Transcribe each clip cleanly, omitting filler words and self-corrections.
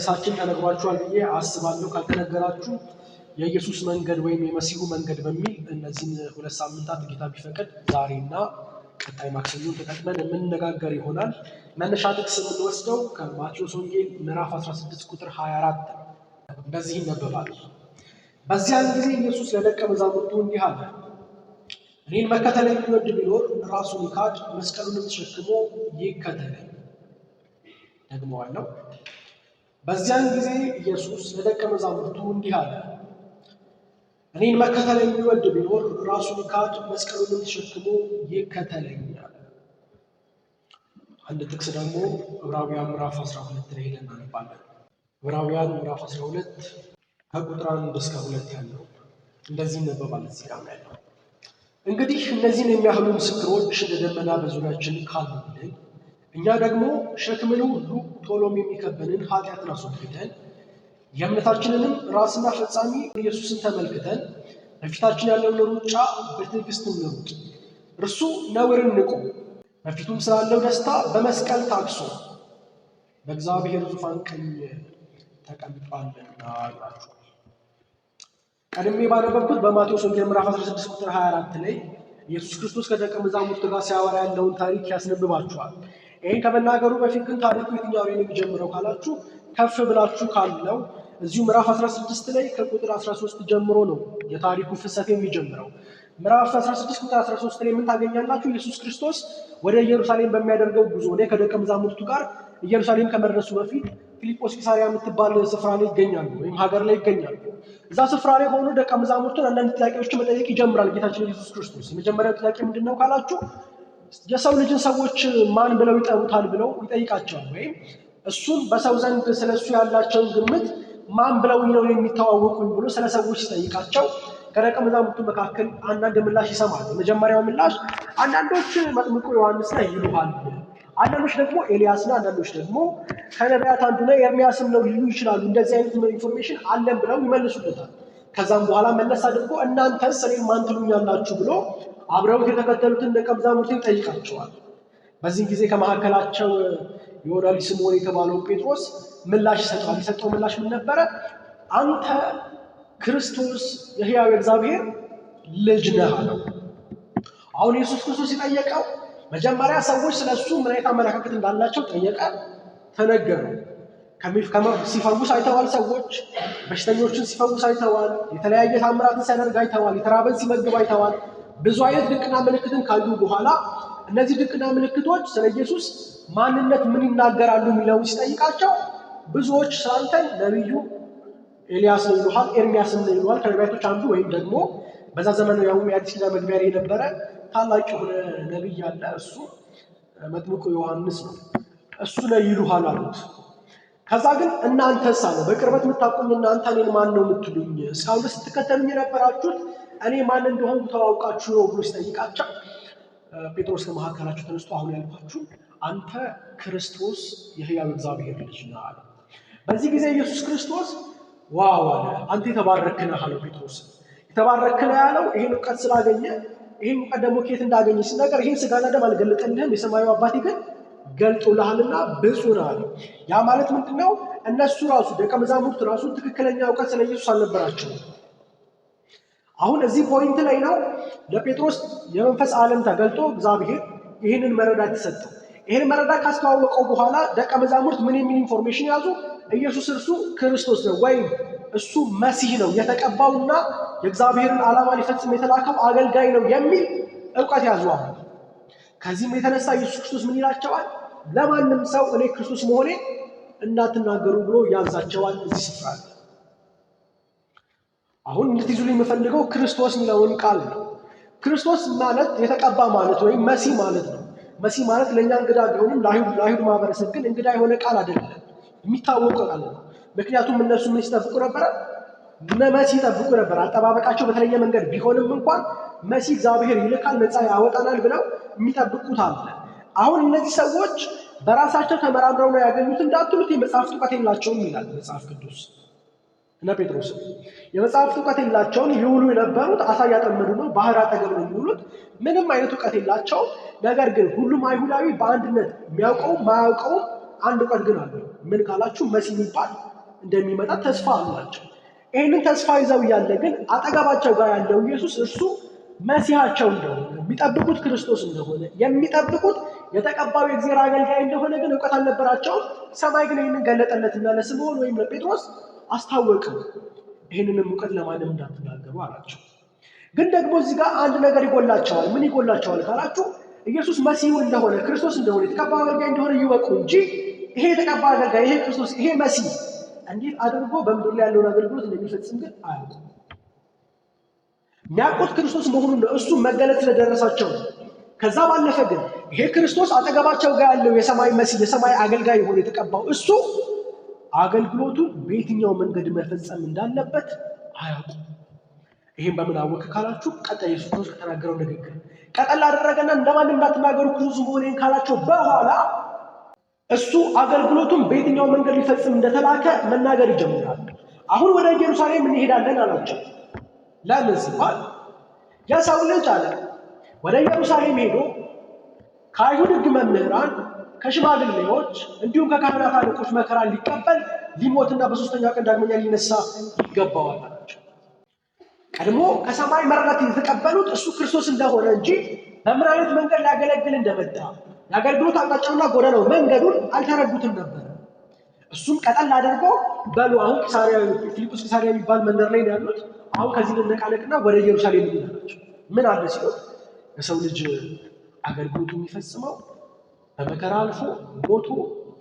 ርዕሳችን ተነግሯችኋል ብዬ አስባለሁ። ካልተነገራችሁ የኢየሱስ መንገድ ወይም የመሲሁ መንገድ በሚል እነዚህን 2 ሳምንታት ጌታ ቢፈቅድ ዛሬና ቀጣይ ማክሰኞን ተጠቅመን የምንነጋገር ይሆናል። መነሻ ጥቅስ የምንወስደው ከማቴዎስ ወንጌል ምዕራፍ 16 ቁጥር 24 ነው። እንደዚህ ይነበባል። በዚያን ጊዜ ኢየሱስ ለደቀ መዛሙርቱ እንዲህ አለ፣ እኔን መከተል የሚወድ ቢኖር ራሱን ይካድ፣ መስቀሉንም ተሸክሞ ይከተለኝ። ደግመዋለሁ። በዚያን ጊዜ ኢየሱስ ለደቀ መዛሙርቱ እንዲህ አለ፣ እኔን መከተል የሚወድ ቢኖር ራሱን ይካድ፣ መስቀሉንም ተሸክሞ ይከተለኝ አለ። አንድ ጥቅስ ደግሞ ዕብራውያን ምዕራፍ 12 ላይ ሄደን እናነባለን። ዕብራውያን ምዕራፍ 12 ከቁጥር 1 እስከ 2 ያለው እንደዚህ ይነበባል። እዚህ ጋር ያለው እንግዲህ እነዚህን የሚያህሉ ምስክሮች እንደ ደመና በዙሪያችን ካሉልን፣ እኛ ደግሞ ሸክምን ሁሉ ቶሎም የሚከበንን ኃጢአትን አስወግደን፣ የእምነታችንንም ራስና ፈጻሚ ኢየሱስን ተመልክተን በፊታችን ያለውን ሩጫ በትዕግስት እንሩጥ። እርሱ ነውርን ንቆ በፊቱም ስላለው ደስታ በመስቀል ታግሶ በእግዚአብሔር ዙፋን ቀኝ ተቀምጧልና ይላችኋል። ቀድሜ ባነበብኩት በማቴዎስ ወንጌል ምዕራፍ 16 ቁጥር 24 ላይ ኢየሱስ ክርስቶስ ከደቀ መዛሙርቱ ጋር ሲያወራ ያለውን ታሪክ ያስነብባችኋል። ይህን ከመናገሩ በፊት ግን ታሪኩ የትኛው ላይ ነው የሚጀምረው ካላችሁ፣ ከፍ ብላችሁ ካለው እዚሁ ምዕራፍ 16 ላይ ከቁጥር 13 ጀምሮ ነው የታሪኩ ፍሰት የሚጀምረው። ምዕራፍ 16 ቁጥር 13 ላይ ምን ታገኛላችሁ? ኢየሱስ ክርስቶስ ወደ ኢየሩሳሌም በሚያደርገው ጉዞ ላይ ከደቀ መዛሙርቱ ጋር ኢየሩሳሌም ከመድረሱ በፊት ፊልጶስ ቂሳርያ የምትባል ስፍራ ላይ ይገኛሉ፣ ወይም ሀገር ላይ ይገኛሉ። እዛ ስፍራ ላይ ሆኖ ደቀ መዛሙርቱን አንዳንድ ጥያቄዎችን መጠየቅ ይጀምራል ጌታችን ኢየሱስ ክርስቶስ። የመጀመሪያው ጥያቄ ምንድን ነው ካላችሁ፣ የሰው ልጅን ሰዎች ማን ብለው ይጠሩታል ብለው ይጠይቃቸዋል። ወይም እሱም በሰው ዘንድ ስለ እሱ ያላቸውን ግምት ማን ብለው ነው የሚተዋወቁኝ ብሎ ስለ ሰዎች ሲጠይቃቸው ከደቀ መዛሙርቱ መካከል አንዳንድ ምላሽ ይሰማል። የመጀመሪያው ምላሽ አንዳንዶች መጥምቁ ዮሐንስ ነህ ይሉሃል፣ አንዳንዶች ደግሞ ኤልያስ ነህ፣ አንዳንዶች ደግሞ ከነቢያት አንዱ ነህ ኤርሚያስም ነው ሊሉ ይችላሉ። እንደዚህ አይነት information አለን ብለው ይመልሱለታል። ከዛም በኋላ መለስ አድርጎ እናንተስ እኔን ማን ትሉኛላችሁ ብሎ አብረውት የተከተሉትን ደቀ መዛሙርትን ይጠይቃቸዋል። በዚህም ጊዜ ከመካከላቸው የይሁዳ ልጅ ስምዖን የተባለው ጴጥሮስ ምላሽ ይሰጠዋል። የሰጠው ምላሽ ምን ነበረ? አንተ ክርስቶስ የሕያው እግዚአብሔር ልጅ ነህ አለው። አሁን ኢየሱስ ክርስቶስ የጠየቀው መጀመሪያ ሰዎች ስለ እሱ ምን አይነት አመለካከት እንዳላቸው ጠየቀ፣ ተነገሩ። ሲፈውስ አይተዋል። ሰዎች በሽተኞችን ሲፈውስ አይተዋል። የተለያየ ታምራትን ሲያደርግ አይተዋል። የተራበን ሲመግብ አይተዋል። ብዙ አይነት ድንቅና ምልክትን ካዩ በኋላ እነዚህ ድንቅና ምልክቶች ስለ ኢየሱስ ማንነት ምን ይናገራሉ የሚለውን ሲጠይቃቸው ብዙዎች ስላንተን ነቢዩ ኤልያስ ነው ይሉሃል፣ ኤርሚያስም ነው ይሉሃል፣ ከነቢያቶች አንዱ ወይም ደግሞ በዛ ዘመን ያው የአዲስ ኪዳን መግቢያ ላይ የነበረ ታላቅ የሆነ ነቢይ አለ፣ እሱ መጥምቁ ዮሐንስ ነው፣ እሱ ነው ይሉሃል አሉት። ከዛ ግን እናንተስ አለ፣ በቅርበት የምታውቁኝ እናንተ እኔን ማን ነው የምትሉኝ? እስካሁን ድረስ ስትከተሉኝ የነበራችሁት እኔ ማን እንደሆንኩ ተዋውቃችሁ ነው ብሎ ሲጠይቃቸው ጴጥሮስ ከመካከላቸው ተነስቶ አሁን ያልኳችሁ አንተ ክርስቶስ የሕያው እግዚአብሔር ልጅ ነህ አለ። በዚህ ጊዜ ኢየሱስ ክርስቶስ wow አለ፣ አንተ የተባረክ ነህ አለው ጴጥሮስ። የተባረክ ነህ ያለው ይህን እውቀት ስላገኘ፣ ይህን እውቀት ደግሞ ከየት እንዳገኘ ሲናገር ይህን ስጋና ደም አልገለጠልህም፣ የሰማዩ አባቴ ግን ገልጦልሃልና ብፁዕ ነህ አለው። ያ ማለት ምንድን ነው? እነሱ ራሱ ደቀ መዛሙርት ራሱ ትክክለኛ እውቀት ስለ ኢየሱስ አልነበራቸውም። አሁን እዚህ point ላይ ነው ለጴጥሮስ የመንፈስ ዓለም ተገልጦ እግዚአብሔር ይህንን መረዳት የሰጠው። ይህንን መረዳት ካስተዋወቀው በኋላ ደቀ መዛሙርት ምን የሚል information ያዙ? ኢየሱስ እርሱ ክርስቶስ ነው ወይም እሱ መሲህ ነው፣ የተቀባውና የእግዚአብሔርን ዓላማ ሊፈጽም የተላከው አገልጋይ ነው የሚል እውቀት ያዙ። አሁን ከዚህም የተነሳ ኢየሱስ ክርስቶስ ምን ይላቸዋል? ለማንም ሰው እኔ ክርስቶስ መሆኔ እንዳትናገሩ ብሎ ያዛቸዋል። እዚህ ስፍራ ላይ አሁን እንድትይዙልኝ የምፈልገው ክርስቶስ የሚለውን ቃል ነው። ክርስቶስ ማለት የተቀባ ማለት ወይም መሲህ ማለት ነው። መሲህ ማለት ለእኛ እንግዳ ቢሆንም ለአይሁድ ማህበረሰብ ግን እንግዳ የሆነ ቃል አይደለም፣ የሚታወቅ ቃል ነው። ምክንያቱም እነሱ ምን ሲጠብቁ ነበረ? መሲህ ይጠብቁ ነበር። አጠባበቃቸው በተለየ መንገድ ቢሆንም እንኳን መሲህ እግዚአብሔር ይልካል፣ ነፃ ያወጣናል ብለው የሚጠብቁት አለ። አሁን እነዚህ ሰዎች በራሳቸው ተመራምረው ነው ያገኙት እንዳትሉት፣ የመጽሐፍት እውቀት የላቸውም ይላል መጽሐፍ ቅዱስ። እነ ጴጥሮስ የመጽሐፍት እውቀት የላቸውም። ይውሉ የነበሩት አሳ እያጠመዱ ነው፣ ባህር አጠገብ ነው የሚውሉት። ምንም አይነት እውቀት የላቸውም። ነገር ግን ሁሉም አይሁዳዊ በአንድነት የሚያውቀውም ማያውቀውም አንድ እውቀት ግን አለው። ምን ካላችሁ መሲህ የሚባል እንደሚመጣ ተስፋ አላቸው። ይህንን ተስፋ ይዘው እያለ ግን አጠገባቸው ጋር ያለው ኢየሱስ እርሱ መሲሐቸው እንደሆነ፣ የሚጠብቁት ክርስቶስ እንደሆነ፣ የሚጠብቁት የተቀባው የእግዚአብሔር አገልጋይ እንደሆነ ግን እውቀት አልነበራቸውም። ሰማይ ግን ይህንን ገለጠለትና ለስምዖን ወይም ለጴጥሮስ አስታወቀው። ይህንንም እውቀት ለማንም እንዳትናገሩ አላቸው። ግን ደግሞ እዚህ ጋር አንድ ነገር ይጎላቸዋል። ምን ይጎላቸዋል ካላችሁ ኢየሱስ መሲሁ እንደሆነ፣ ክርስቶስ እንደሆነ፣ የተቀባው አገልጋይ እንደሆነ ይወቁ እንጂ ይሄ የተቀባ አገልጋይ፣ ይሄ ክርስቶስ፣ ይሄ መሲህ እንዴት አድርጎ በምድር ላይ ያለውን አገልግሎት እንደሚፈጽም ግን አያውቁም። የሚያውቁት ክርስቶስ መሆኑን ነው፣ እሱ መገለጥ ስለደረሳቸው ነው። ከዛ ባለፈ ግን ይሄ ክርስቶስ አጠገባቸው ጋር ያለው የሰማይ መሲህ፣ የሰማይ አገልጋይ የሆነ የተቀባው እሱ አገልግሎቱን በየትኛው መንገድ መፈጸም እንዳለበት አያውቁም። ይህም በምን አወቅ ካላችሁ ቀጣይ ኢየሱስ ክርስቶስ ከተናገረው ንግግር ቀጠል አደረገና እንደማንም እንዳትናገሩ ክርስቶስ መሆኔን ካላቸው በኋላ እሱ አገልግሎቱን በየትኛው መንገድ ሊፈጽም እንደተላከ መናገር ይጀምራል። አሁን ወደ ኢየሩሳሌም እንሄዳለን አላቸው። ለምን ሲባል የሰው ልጅ አለ ወደ ኢየሩሳሌም ሄዶ ከአይሁድ ሕግ መምህራን፣ ከሽማግሌዎች እንዲሁም ከካህናት አለቆች መከራን ሊቀበል ሊሞትና በሶስተኛ ቀን ዳግመኛ ሊነሳ ይገባዋል አላቸው። ቀድሞ ከሰማይ መረዳት የተቀበሉት እሱ ክርስቶስ እንደሆነ እንጂ በምን አይነት መንገድ ሊያገለግል እንደመጣ የአገልግሎት አቅጣጫውና ጎዳናው መንገዱን አልተረዱትም ነበር። እሱም ቀጠል አድርጎ በሉ አሁን ቂሳሪያ፣ ፊልጶስ ቂሳሪያ የሚባል መንደር ላይ ነው ያሉት። አሁን ከዚህ ልነቃነቅና ወደ ኢየሩሳሌም እንሂድ አላቸው። ምን አለ ሲሉት የሰው ልጅ አገልግሎቱ የሚፈጽመው በመከራ አልፎ ሞቶ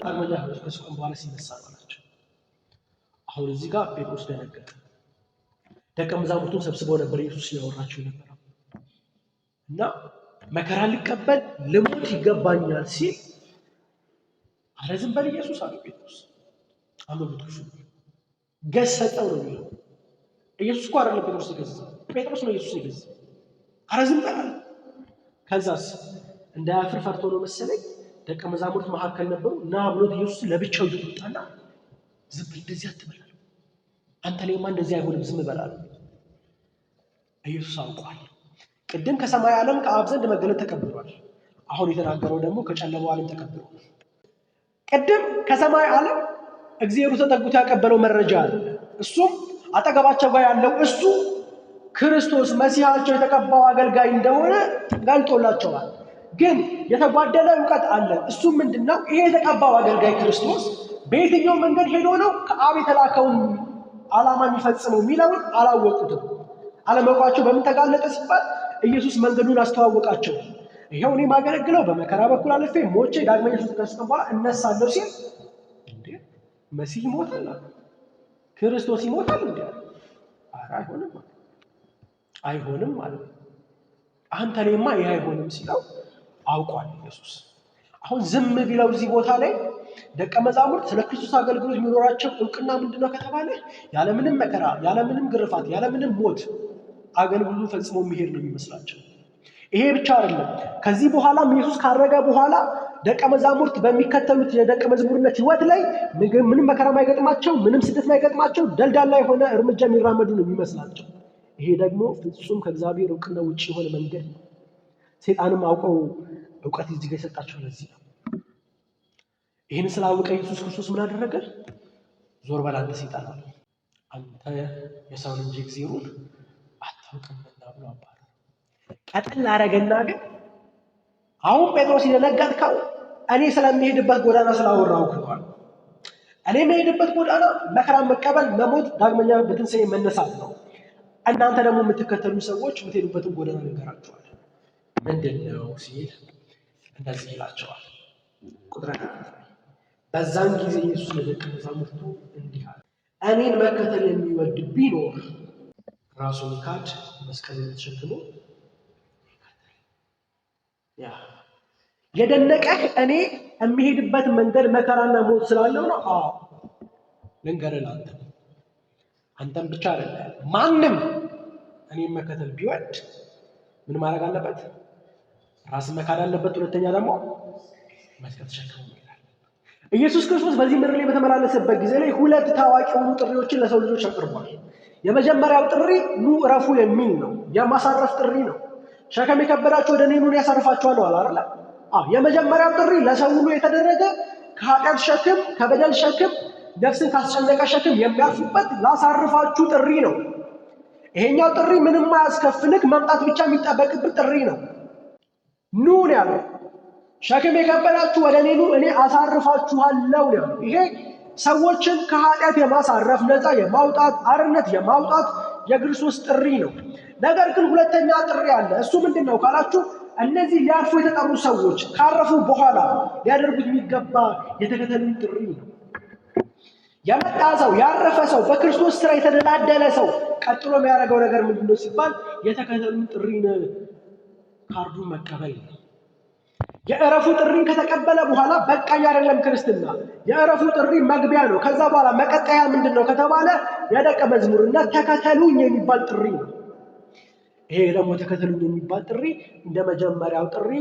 ዳግመኛ ከሦስት ቀን በኋላ ሲነሳ ነው አላቸው። አሁን እዚህ ጋር ጴጥሮስ ደነገጠ። ደቀ መዛሙርቱን ሰብስበው ነበር ኢየሱስ እያወራቸው የነበረው እና መከራ ሊቀበል ልሞት ይገባኛል ሲል አረ ዝም በል ኢየሱስ አለ ጴጥሮስ። አንብቡት ክፍሉ ገሰጠው ነው የሚለው። ኢየሱስ እኮ አይደለም ጴጥሮስ የገሰጸው፣ ጴጥሮስ ነው ኢየሱስ የገሰጸው። አረ ዝም በል አለ። ከዛስ እንዳያፍር ፈርቶ ነው መሰለኝ ደቀ መዛሙርት መካከል ነበሩ እና ብሎት ኢየሱስ ለብቻው ይዞት ወጣና ዝም በል እንደዚህ አትበል አለው። አንተ ላይማ እንደዚህ አይሆንም ዝም በል አለው። ኢየሱስ አውቋል። ቅድም ከሰማይ ዓለም ከአብ ዘንድ መገለጥ ተቀብሏል። አሁን የተናገረው ደግሞ ከጨለማው ዓለም ተቀብሏል። ቅድም ከሰማይ ዓለም እግዚአብሔሩ ተጠግቶ ያቀበለው መረጃ አለ። እሱም አጠገባቸው ጋር ያለው እሱ ክርስቶስ መሲሐቸው የተቀባው አገልጋይ እንደሆነ ገልጦላቸዋል። ግን የተጓደለ እውቀት አለ። እሱም ምንድነው? ይሄ የተቀባው አገልጋይ ክርስቶስ በየትኛው መንገድ ሄዶ ነው ከአብ የተላከውን ዓላማ የሚፈጽመው የሚለውን አላወቁትም። አለማወቃቸው በምን ተጋለጠ ሲባል ኢየሱስ መንገዱን አስተዋወቃቸው። ይኸው እኔ የማገለግለው በመከራ በኩል አልፌ ሞቼ ዳግመኛ ሦስት ቀን በኋላ እነሳለሁ ሲል እንዴ መሲህ ይሞታል አሉ። ክርስቶስ ይሞታል እንዴ? ኧረ አይሆንም አለ። አይሆንም አለ። አንተ እኔማ ይሄ አይሆንም ሲለው አውቋል ኢየሱስ። አሁን ዝም ቢለው እዚህ ቦታ ላይ ደቀ መዛሙርት ስለ ክርስቶስ አገልግሎት የሚኖራቸው እውቅና ምንድነው ከተባለ ያለምንም መከራ፣ ያለምንም ግርፋት፣ ያለምንም ሞት አገልግሎቱን ፈጽሞ የሚሄድ ነው የሚመስላቸው። ይሄ ብቻ አይደለም። ከዚህ በኋላም ኢየሱስ ካረገ በኋላ ደቀ መዛሙርት በሚከተሉት የደቀ መዝሙርነት ሕይወት ላይ ምንም መከራ ማይገጥማቸው፣ ምንም ስደት ማይገጥማቸው፣ ደልዳላ የሆነ እርምጃ የሚራመዱ ነው የሚመስላቸው። ይሄ ደግሞ ፍጹም ከእግዚአብሔር እውቅና ውጪ የሆነ መንገድ ነው። ሰይጣንም አውቀው እውቀት እዚህ ጋር የሰጣቸው ለዚህ ነው። ይህን ስላወቀ ኢየሱስ ክርስቶስ ምን አደረገ? ዞር በል አንተ ሰይጣን አለው። አንተ የሰውን እንጂ እግዚአብሔርን አታውቅምና ብሎ አባረረው። ቀጠል አደረገና ግን አሁን ጴጥሮስ የደነገጥከው እኔ ስለሚሄድበት ጎዳና ስላወራሁህ ነው አለው። እኔ የምሄድበት ጎዳና መከራ መቀበል፣ መሞት፣ ዳግመኛ በትንሣኤ መነሳት ነው። እናንተ ደግሞ የምትከተሉ ሰዎች የምትሄዱበትን ጎዳና ልንገራችኋለሁ። ምንድን ነው ሲል እንደዚህ ይላቸዋል። ቁጥር 4 በዛን ጊዜ ኢየሱስ ለደቀ መዛሙርቱ እንዲህ አለ፣ እኔን መከተል የሚወድ ቢኖር ራሱን ይካድ፣ መስቀሉን ተሸክሞ ይከተል። ያ የደነቀህ እኔ የሚሄድበት መንገድ መከራና ሞት ስላለው ነው። አዎ ልንገርህ፣ ለአንተ አንተም ብቻ አይደለም ማንም እኔን መከተል ቢወድ ምን ማድረግ አለበት? ራስን መካድ አለበት። ሁለተኛ ደግሞ መስቀል ተሸክሞ መሄድ አለበት። ኢየሱስ ክርስቶስ በዚህ ምድር ላይ በተመላለሰበት ጊዜ ላይ ሁለት ታዋቂ የሆኑ ጥሪዎችን ለሰው ልጆች አቅርቧል። የመጀመሪያው ጥሪ ኑ እረፉ የሚል ነው። የማሳረፍ ጥሪ ነው። ሸክም የከበዳችሁ ወደ እኔ ኑ እኔ አሳርፋችኋለሁ አለ አይደል? አዎ፣ የመጀመሪያው ጥሪ ለሰው ሁሉ የተደረገ ከኃጢአት ሸክም፣ ከበደል ሸክም፣ ነፍስን ካስጨነቀ ሸክም የሚያርፉበት ላሳርፋችሁ ጥሪ ነው። ይሄኛው ጥሪ ምንም አያስከፍልህ፣ መምጣት ብቻ የሚጠበቅብህ ጥሪ ነው። ኑ ነው ያለው። ሸክም የከበዳችሁ ወደ እኔ ኑ፣ እኔ አሳርፋችኋለሁ ነው ያለው። ይሄ ሰዎችን ከኃጢአት የማሳረፍ፣ ነፃ የማውጣት፣ አርነት የማውጣት የክርስቶስ ጥሪ ነው። ነገር ግን ሁለተኛ ጥሪ አለ። እሱ ምንድን ነው ካላችሁ እነዚህ ሊያርፉ የተጠሩ ሰዎች ካረፉ በኋላ ሊያደርጉት የሚገባ የተከተሉን ጥሪ ነው። የመጣ ሰው፣ ያረፈ ሰው፣ በክርስቶስ ስራ የተደላደለ ሰው ቀጥሎ የሚያደርገው ነገር ምንድን ነው ሲባል የተከተሉን ጥሪን ካርዱን መቀበል ነው። የእረፉ ጥሪን ከተቀበለ በኋላ በቃኝ አይደለም ክርስትና። የእረፉ ጥሪ መግቢያ ነው። ከዛ በኋላ መቀጠያ ምንድን ነው ከተባለ የደቀ መዝሙርነት ተከተሉኝ የሚባል ጥሪ ነው። ይሄ ደግሞ ተከተሉኝ የሚባል ጥሪ እንደ መጀመሪያው ጥሪ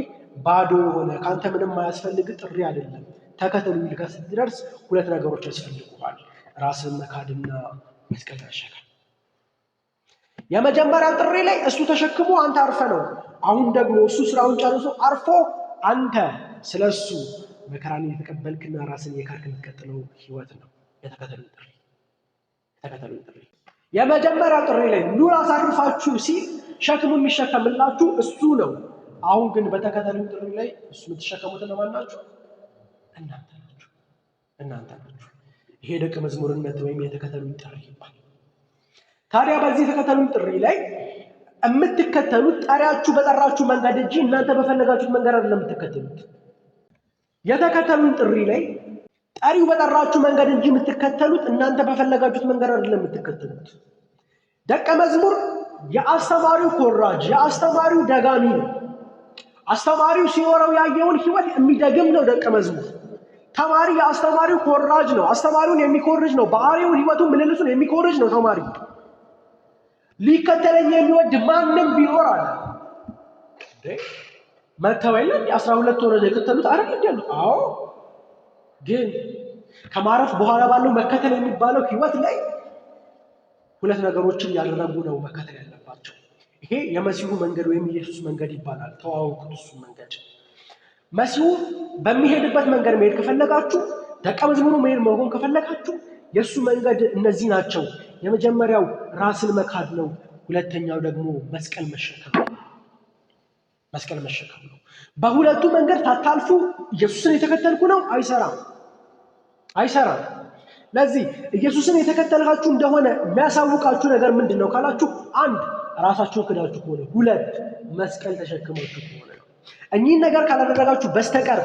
ባዶ የሆነ ከአንተ ምንም አያስፈልግ ጥሪ አይደለም። ተከተሉኝ ልከህ ስትደርስ ሁለት ነገሮች ያስፈልጉሃል። ራስን መካድና መስቀል መሸከም። የመጀመሪያው ጥሪ ላይ እሱ ተሸክሞ አንተ አርፈ ነው። አሁን ደግሞ እሱ ስራውን ጨርሶ አርፎ አንተ ስለ እሱ መከራን እየተቀበልክና ራስን እየካድክ የምትቀጥለው ህይወት ነው። የተከተሉኝ ጥሪ የተከተሉኝ ጥሪ የመጀመሪያው ጥሪ ላይ ኑ ላሳርፋችሁ ሲል ሸክሙ የሚሸከምላችሁ እሱ ነው። አሁን ግን በተከተሉኝ ጥሪ ላይ እሱ የምትሸከሙት እነማን ናችሁ? እናንተ ናችሁ። እናንተ ናችሁ። ይሄ ደቀ መዝሙርነት ወይም የተከተሉኝ ጥሪ ይባላል። ታዲያ በዚህ የተከተሉኝ ጥሪ ላይ የምትከተሉት ጠሪያችሁ በጠራችሁ መንገድ እንጂ እናንተ በፈለጋችሁት መንገድ አይደለም የምትከተሉት። የተከተሉኝ ጥሪ ላይ ጠሪው በጠራችሁ መንገድ እንጂ የምትከተሉት እናንተ በፈለጋችሁት መንገድ አይደለም የምትከተሉት። ደቀ መዝሙር የአስተማሪው ኮራጅ፣ የአስተማሪው ደጋሚ ነው። አስተማሪው ሲኖረው ያየውን ህይወት የሚደግም ነው ደቀ መዝሙር። ተማሪ የአስተማሪው ኮራጅ ነው። አስተማሪውን የሚኮርጅ ነው። ባህሪውን፣ ህይወቱን፣ ምልልሱን የሚኮርጅ ነው ተማሪ። ሊከተለኝ የሚወድ ማንም ቢኖር አለ መተው የለ 12 ሆነው የከተሉት አይደል እንዴ ያሉት? አዎ። ግን ከማረፍ በኋላ ባለው መከተል የሚባለው ህይወት ላይ ሁለት ነገሮችን ያደረጉ ነው መከተል ያለባቸው። ይሄ የመሲሁ መንገድ ወይም ኢየሱስ መንገድ ይባላል። ተዋወቁት እሱ መንገድ። መሲሁ በሚሄድበት መንገድ መሄድ ከፈለጋችሁ፣ ደቀ መዝሙሩ መሄድ መሆን ከፈለጋችሁ የእሱ መንገድ እነዚህ ናቸው። የመጀመሪያው ራስን መካድ ነው። ሁለተኛው ደግሞ መስቀል መሸከም ነው። መስቀል መሸከም ነው። በሁለቱ መንገድ ታታልፉ ኢየሱስን የተከተልኩ ነው አይሰራም፣ አይሰራም። ለዚህ ኢየሱስን የተከተልካችሁ እንደሆነ የሚያሳውቃችሁ ነገር ምንድን ነው ካላችሁ፣ አንድ ራሳችሁን ክዳችሁ ከሆነ፣ ሁለት መስቀል ተሸክማችሁ ከሆነ ነው። እኚህን ነገር ካላደረጋችሁ በስተቀር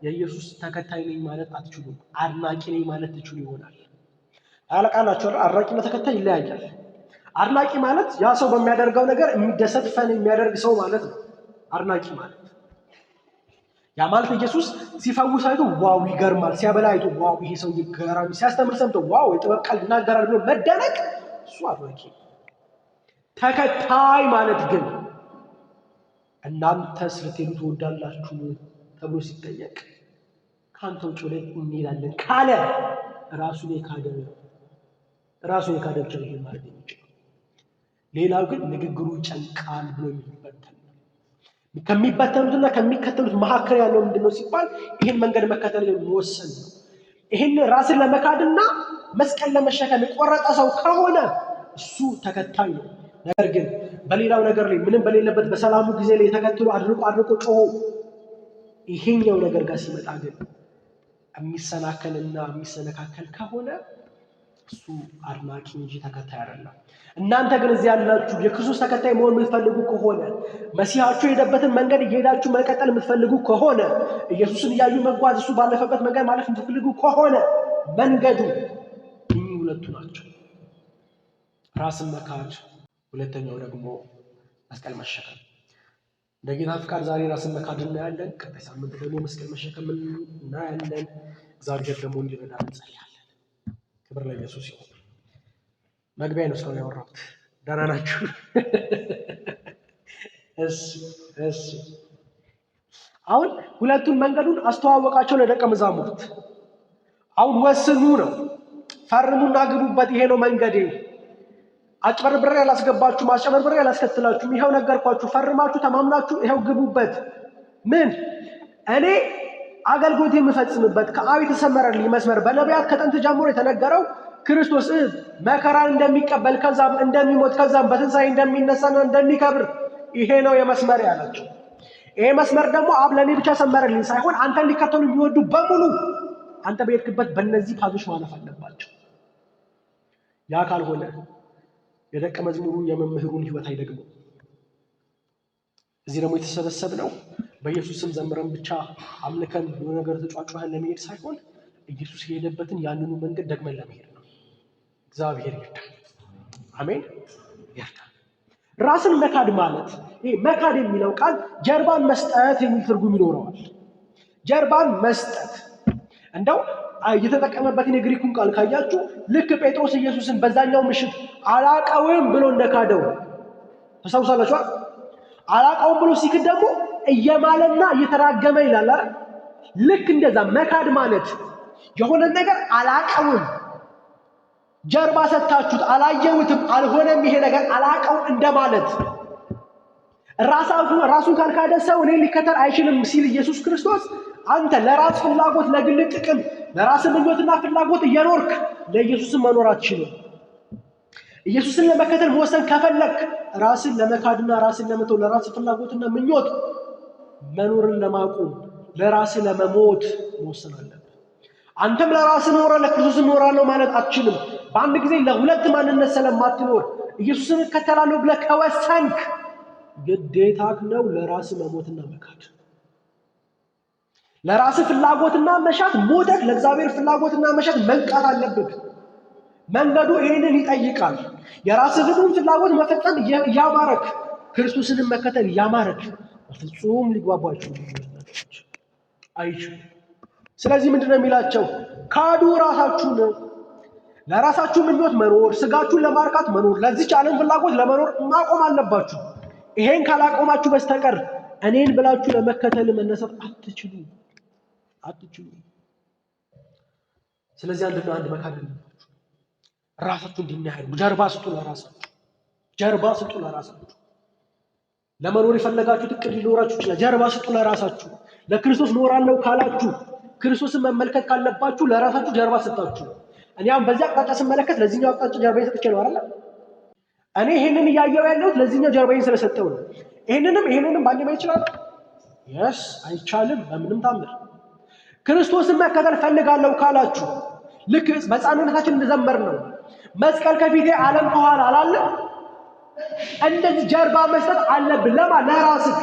የኢየሱስ ተከታይ ነኝ ማለት አትችሉም። አድናቂ ነኝ ማለት ትችሉ ይሆናል። አለቃላችሁ አድናቂና ተከታይ ይለያያል። አድናቂ ማለት ያ ሰው በሚያደርገው ነገር የሚደሰት fun የሚያደርግ ሰው ማለት ነው። አድናቂ ማለት ያ ማለት ኢየሱስ ሲፈውስ አይቶ wow ይገርማል፣ ሲያበላ አይቶ wow ይሄ ሰው ይገራል፣ ሲያስተምር ሰምቶ wow የጥበብ ቃል ይናገራል ብሎ መደነቅ እሱ አድናቂ። ተከታይ ማለት ግን እናንተስ ልትሄዱ ትወዳላችሁ ተብሎ ሲጠየቅ ከአንተ ውጭ ወዴት እንሄዳለን ካለ ራሱን የካደ ራሱን የካደ ብቻ ይሄን ማድረግ የሚችለው። ሌላው ግን ንግግሩ ይጨንቃል ብሎ የሚበተን ከሚበተኑትና ከሚከተሉት መካከል ያለው ምንድነው ሲባል ይህን መንገድ መከተል መወሰን ነው። ይህን ራስን ለመካድና መስቀል ለመሸከም የቆረጠ ሰው ከሆነ እሱ ተከታይ ነው። ነገር ግን በሌላው ነገር ላይ ምንም በሌለበት በሰላሙ ጊዜ ላይ ተከትሎ አድንቆ አድንቆ ጮሆ ይሄኛው ነገር ጋር ሲመጣ ግን የሚሰናከልና የሚሰነካከል ከሆነ እሱ አድናቂ እንጂ ተከታይ አይደለም። እናንተ ግን እዚህ ያላችሁ የክርስቶስ ተከታይ መሆን የምትፈልጉ ከሆነ፣ መሲሐችሁ የሄደበትን መንገድ እየሄዳችሁ መቀጠል የምትፈልጉ ከሆነ፣ ኢየሱስን እያዩ መጓዝ፣ እሱ ባለፈበት መንገድ ማለፍ የምትፈልጉ ከሆነ መንገዱ እኚህ ሁለቱ ናቸው። ራስን መካድ፣ ሁለተኛው ደግሞ መስቀል መሸከም። እንደ ጌታ ፍቃድ ዛሬ ራስን መካድ እናያለን። ቀጣይ ሳምንት ደግሞ መስቀል መሸከም እናያለን። እግዚአብሔር ደግሞ እንዲረዳ እንጸልያለን። ክብር ለኢየሱስ ይሁን። መግቢያ ነው እስካሁን ያወራሁት። ደህና ናችሁ? እሺ እሺ። አሁን ሁለቱን መንገዱን አስተዋወቃቸው ለደቀ መዛሙርት። አሁን ወስኑ ነው፣ ፈርሙና ግቡበት። ይሄ ነው መንገዴ። አጭበርብሬ አላስገባችሁም፣ አጭበርብሬ አላስከትላችሁም። ይኸው ነገርኳችሁ፣ ፈርማችሁ ተማምናችሁ ይኸው ግቡበት። ምን እኔ አገልግሎት የምፈጽምበት ከአብ የተሰመረልኝ መስመር በነቢያት ከጥንት ጀምሮ የተነገረው ክርስቶስ መከራን እንደሚቀበል ከዛም እንደሚሞት ከዛም በትንሣኤ እንደሚነሳና እንደሚከብር ይሄ ነው የመስመር ያላቸው። ይሄ መስመር ደግሞ አብ ለእኔ ብቻ ሰመረልኝ ሳይሆን አንተን ሊከተሉ የሚወዱ በሙሉ አንተ በሄድክበት በእነዚህ path ኦች ማለፍ አለባቸው። ያ ካልሆነ የደቀ መዝሙሩ የመምህሩን ሕይወት አይደግመው። እዚህ ደግሞ የተሰበሰብነው በኢየሱስ ስም ዘምረን ብቻ አምልከን የሆነ ነገር ተጫጩኸን ለመሄድ ሳይሆን ኢየሱስ የሄደበትን ያንኑ መንገድ ደግመን ለመሄድ ነው። እግዚአብሔር ይርዳል። አሜን፣ ይርዳል። ራስን መካድ ማለት ይሄ መካድ የሚለው ቃል ጀርባን መስጠት የሚል ትርጉም ይኖረዋል። ጀርባን መስጠት እንደው የተጠቀመበትን የግሪኩን ቃል ካያችሁ ልክ ጴጥሮስ ኢየሱስን በዛኛው ምሽት አላቀውም ብሎ እንደካደው ታስታውሳላችሁ። አላቀውም ብሎ ሲክድ ደግሞ እየማለና እየተራገመ ይላል አይደል? ልክ እንደዛ መካድ ማለት የሆነ ነገር አላቀውም፣ ጀርባ ሰጥታችሁት፣ አላየሁትም፣ አልሆነም፣ ይሄ ነገር አላቀውም እንደማለት። ራሱን ካልካደ ሰው እኔን ሊከተል አይችልም ሲል ኢየሱስ ክርስቶስ አንተ ለራስ ፍላጎት፣ ለግል ጥቅም፣ ለራስ ምኞትና ፍላጎት እየኖርክ ለኢየሱስን መኖር አትችልም። ኢየሱስን ለመከተል መወሰን ከፈለክ ራስን ለመካድና ራስን ለመተው ለራስ ፍላጎትና ምኞት መኖርን ለማቆም ለራስ ለመሞት መወሰን አለብህ። አንተም ለራስ ኖረ ለክርስቶስ እኖራለሁ ማለት አትችልም። በአንድ ጊዜ ለሁለት ማንነት ስለማትኖር ኢየሱስን እከተላለሁ ብለህ ከወሰንክ ግዴታህ ነው ለራስ መሞትና መካድ። ለራስ ፍላጎትና መሻት ሞተህ ለእግዚአብሔር ፍላጎትና መሻት መንቃት አለብህ። መንገዱ ይህንን ይጠይቃል። የራስህን ፍላጎት መፈጸም እያማረክ ክርስቶስንም መከተል እያማረክ በፍጹም ሊግባቡ አይችሉም። ስለዚህ ምንድን ነው የሚላቸው? ካዱ ራሳችሁን። ለራሳችሁ ምኞት መኖር፣ ስጋችሁን ለማርካት መኖር፣ ለዚች ዓለም ፍላጎት ለመኖር ማቆም አለባችሁ። ይሄን ካላቆማችሁ በስተቀር እኔን ብላችሁ ለመከተል መነሳት አትችሉ አትችሉ። ስለዚህ አንድና አንድ መካድ አለባችሁ። ራሳችሁ እንዲናያሉ ጀርባ ስጡ ለራሳችሁ፣ ጀርባ ስጡ ለራሳችሁ። ለመኖር የፈለጋችሁት እቅድ ሊኖራችሁ ይችላል። ጀርባ ስጡ ለራሳችሁ። ለክርስቶስ ኖራለሁ ካላችሁ ክርስቶስን መመልከት ካለባችሁ ለራሳችሁ ጀርባ ሰጣችሁ። እኔ አሁን በዚህ አቅጣጫ ስመለከት ለዚህኛው አቅጣጫ ጀርባዬን ሰጥቼ ነው አይደል? እኔ ይሄንን እያየሁ ያለሁት ለዚህኛው ጀርባዬን ስለሰጠው ነው። ይሄንንም ይሄንንም ባንዴ ማየት ይችላል? Yes፣ አይቻልም፣ በምንም ታምር። ክርስቶስን መከተል ፈልጋለሁ ካላችሁ ልክ በሕፃንነታችን እንደዘመር ነው መስቀል ከፊቴ ዓለም ከኋላ አላለ። እንደዚህ ጀርባ መስጠት አለብን። ለማ ለራስህ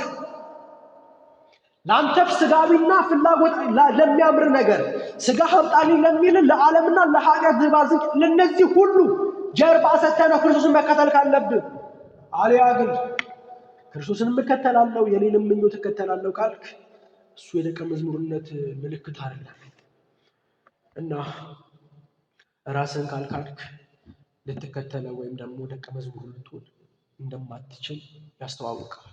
ለአንተ ስጋዊና ፍላጎት ለሚያምር ነገር ስጋ አምጣልኝ ለሚል ለዓለምና ለኃጢአት ዝባዝንክ ለነዚህ ሁሉ ጀርባ ሰጥተህ ነው ክርስቶስን መከተል ካለብህ። አልያ ግን ክርስቶስን እከተላለሁ የኔንም ምኞት እከተላለሁ ካልክ እሱ የደቀ መዝሙርነት ምልክት አይደለም። እና ራስን ካልካድክ ልትከተለው ወይም ደግሞ ደቀ መዝሙር ልትሆን እንደማትችል ያስተዋውቃል።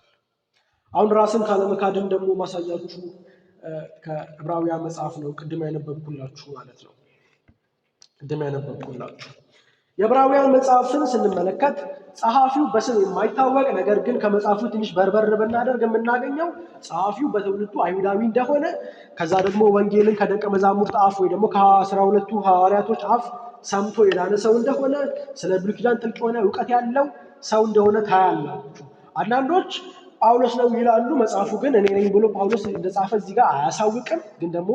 አሁን ራስን ካለመካድን ደግሞ ማሳያችሁ ከዕብራውያን መጽሐፍ ነው። ቅድም ያነበብኩላችሁ ማለት ነው። ቅድም ያነበብኩላችሁ የዕብራውያን መጽሐፍን ስንመለከት ጸሐፊው በስም የማይታወቅ ነገር ግን ከመጽሐፉ ትንሽ በርበር ብናደርግ የምናገኘው ጸሐፊው በትውልዱ አይሁዳዊ እንደሆነ ከዛ ደግሞ ወንጌልን ከደቀ መዛሙርት አፍ ወይ ደግሞ ከ12ቱ ሐዋርያቶች አፍ ሰምቶ የዳነ ሰው እንደሆነ ስለ ብሉይ ኪዳን ጥልቅ የሆነ እውቀት ያለው ሰው እንደሆነ ታያላችሁ። አንዳንዶች ጳውሎስ ነው ይላሉ። መጽሐፉ ግን እኔ ነኝ ብሎ ጳውሎስ እንደጻፈ እዚህ ጋር አያሳውቅም። ግን ደግሞ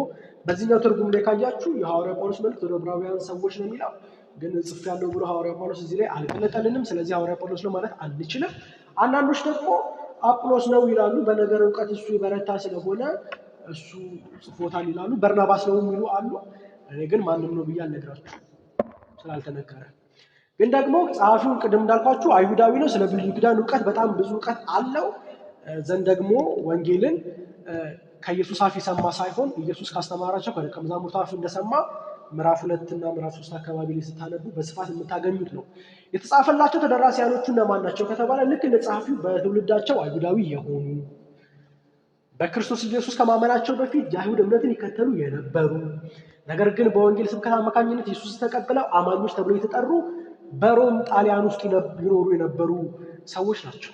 በዚህኛው ትርጉም ላይ ካያችሁ የሐዋርያ ጳውሎስ መልእክት ወደ ዕብራውያን ሰዎች ነው የሚለው፣ ግን ጽፌያለሁ ብሎ ሐዋርያ ጳውሎስ እዚህ ላይ አልገለጠልንም። ስለዚህ ሐዋርያ ጳውሎስ ነው ማለት አንችልም። አንዳንዶች ደግሞ አጵሎስ ነው ይላሉ። በነገር እውቀት እሱ የበረታ ስለሆነ እሱ ጽፎታል ይላሉ። በርናባስ ነው የሚሉ አሉ። እኔ ግን ማንም ነው ብዬ አልነግራችሁም ስላልተነገረ። ግን ደግሞ ጸሐፊውን ቅድም እንዳልኳችሁ አይሁዳዊ ነው። ስለ ብሉይ ኪዳን እውቀት በጣም ብዙ እውቀት አለው። ዘንድ ደግሞ ወንጌልን ከኢየሱስ አፍ የሰማ ሳይሆን ኢየሱስ ካስተማራቸው ከደቀ መዛሙርቱ አፍ እንደሰማ ምዕራፍ 2 እና ምዕራፍ 3 አካባቢ ላይ ስታነቡ በስፋት የምታገኙት ነው። የተጻፈላቸው ተደራሲያኖቹ እነማን ናቸው ከተባለ ልክ እንደ ጸሐፊው በትውልዳቸው አይሁዳዊ የሆኑ በክርስቶስ ኢየሱስ ከማመናቸው በፊት የአይሁድ እምነትን ይከተሉ የነበሩ ነገር ግን በወንጌል ስብከት አማካኝነት ኢየሱስን ተቀብለው አማኞች ተብለው የተጠሩ በሮም ጣሊያን ውስጥ ይኖሩ የነበሩ ሰዎች ናቸው።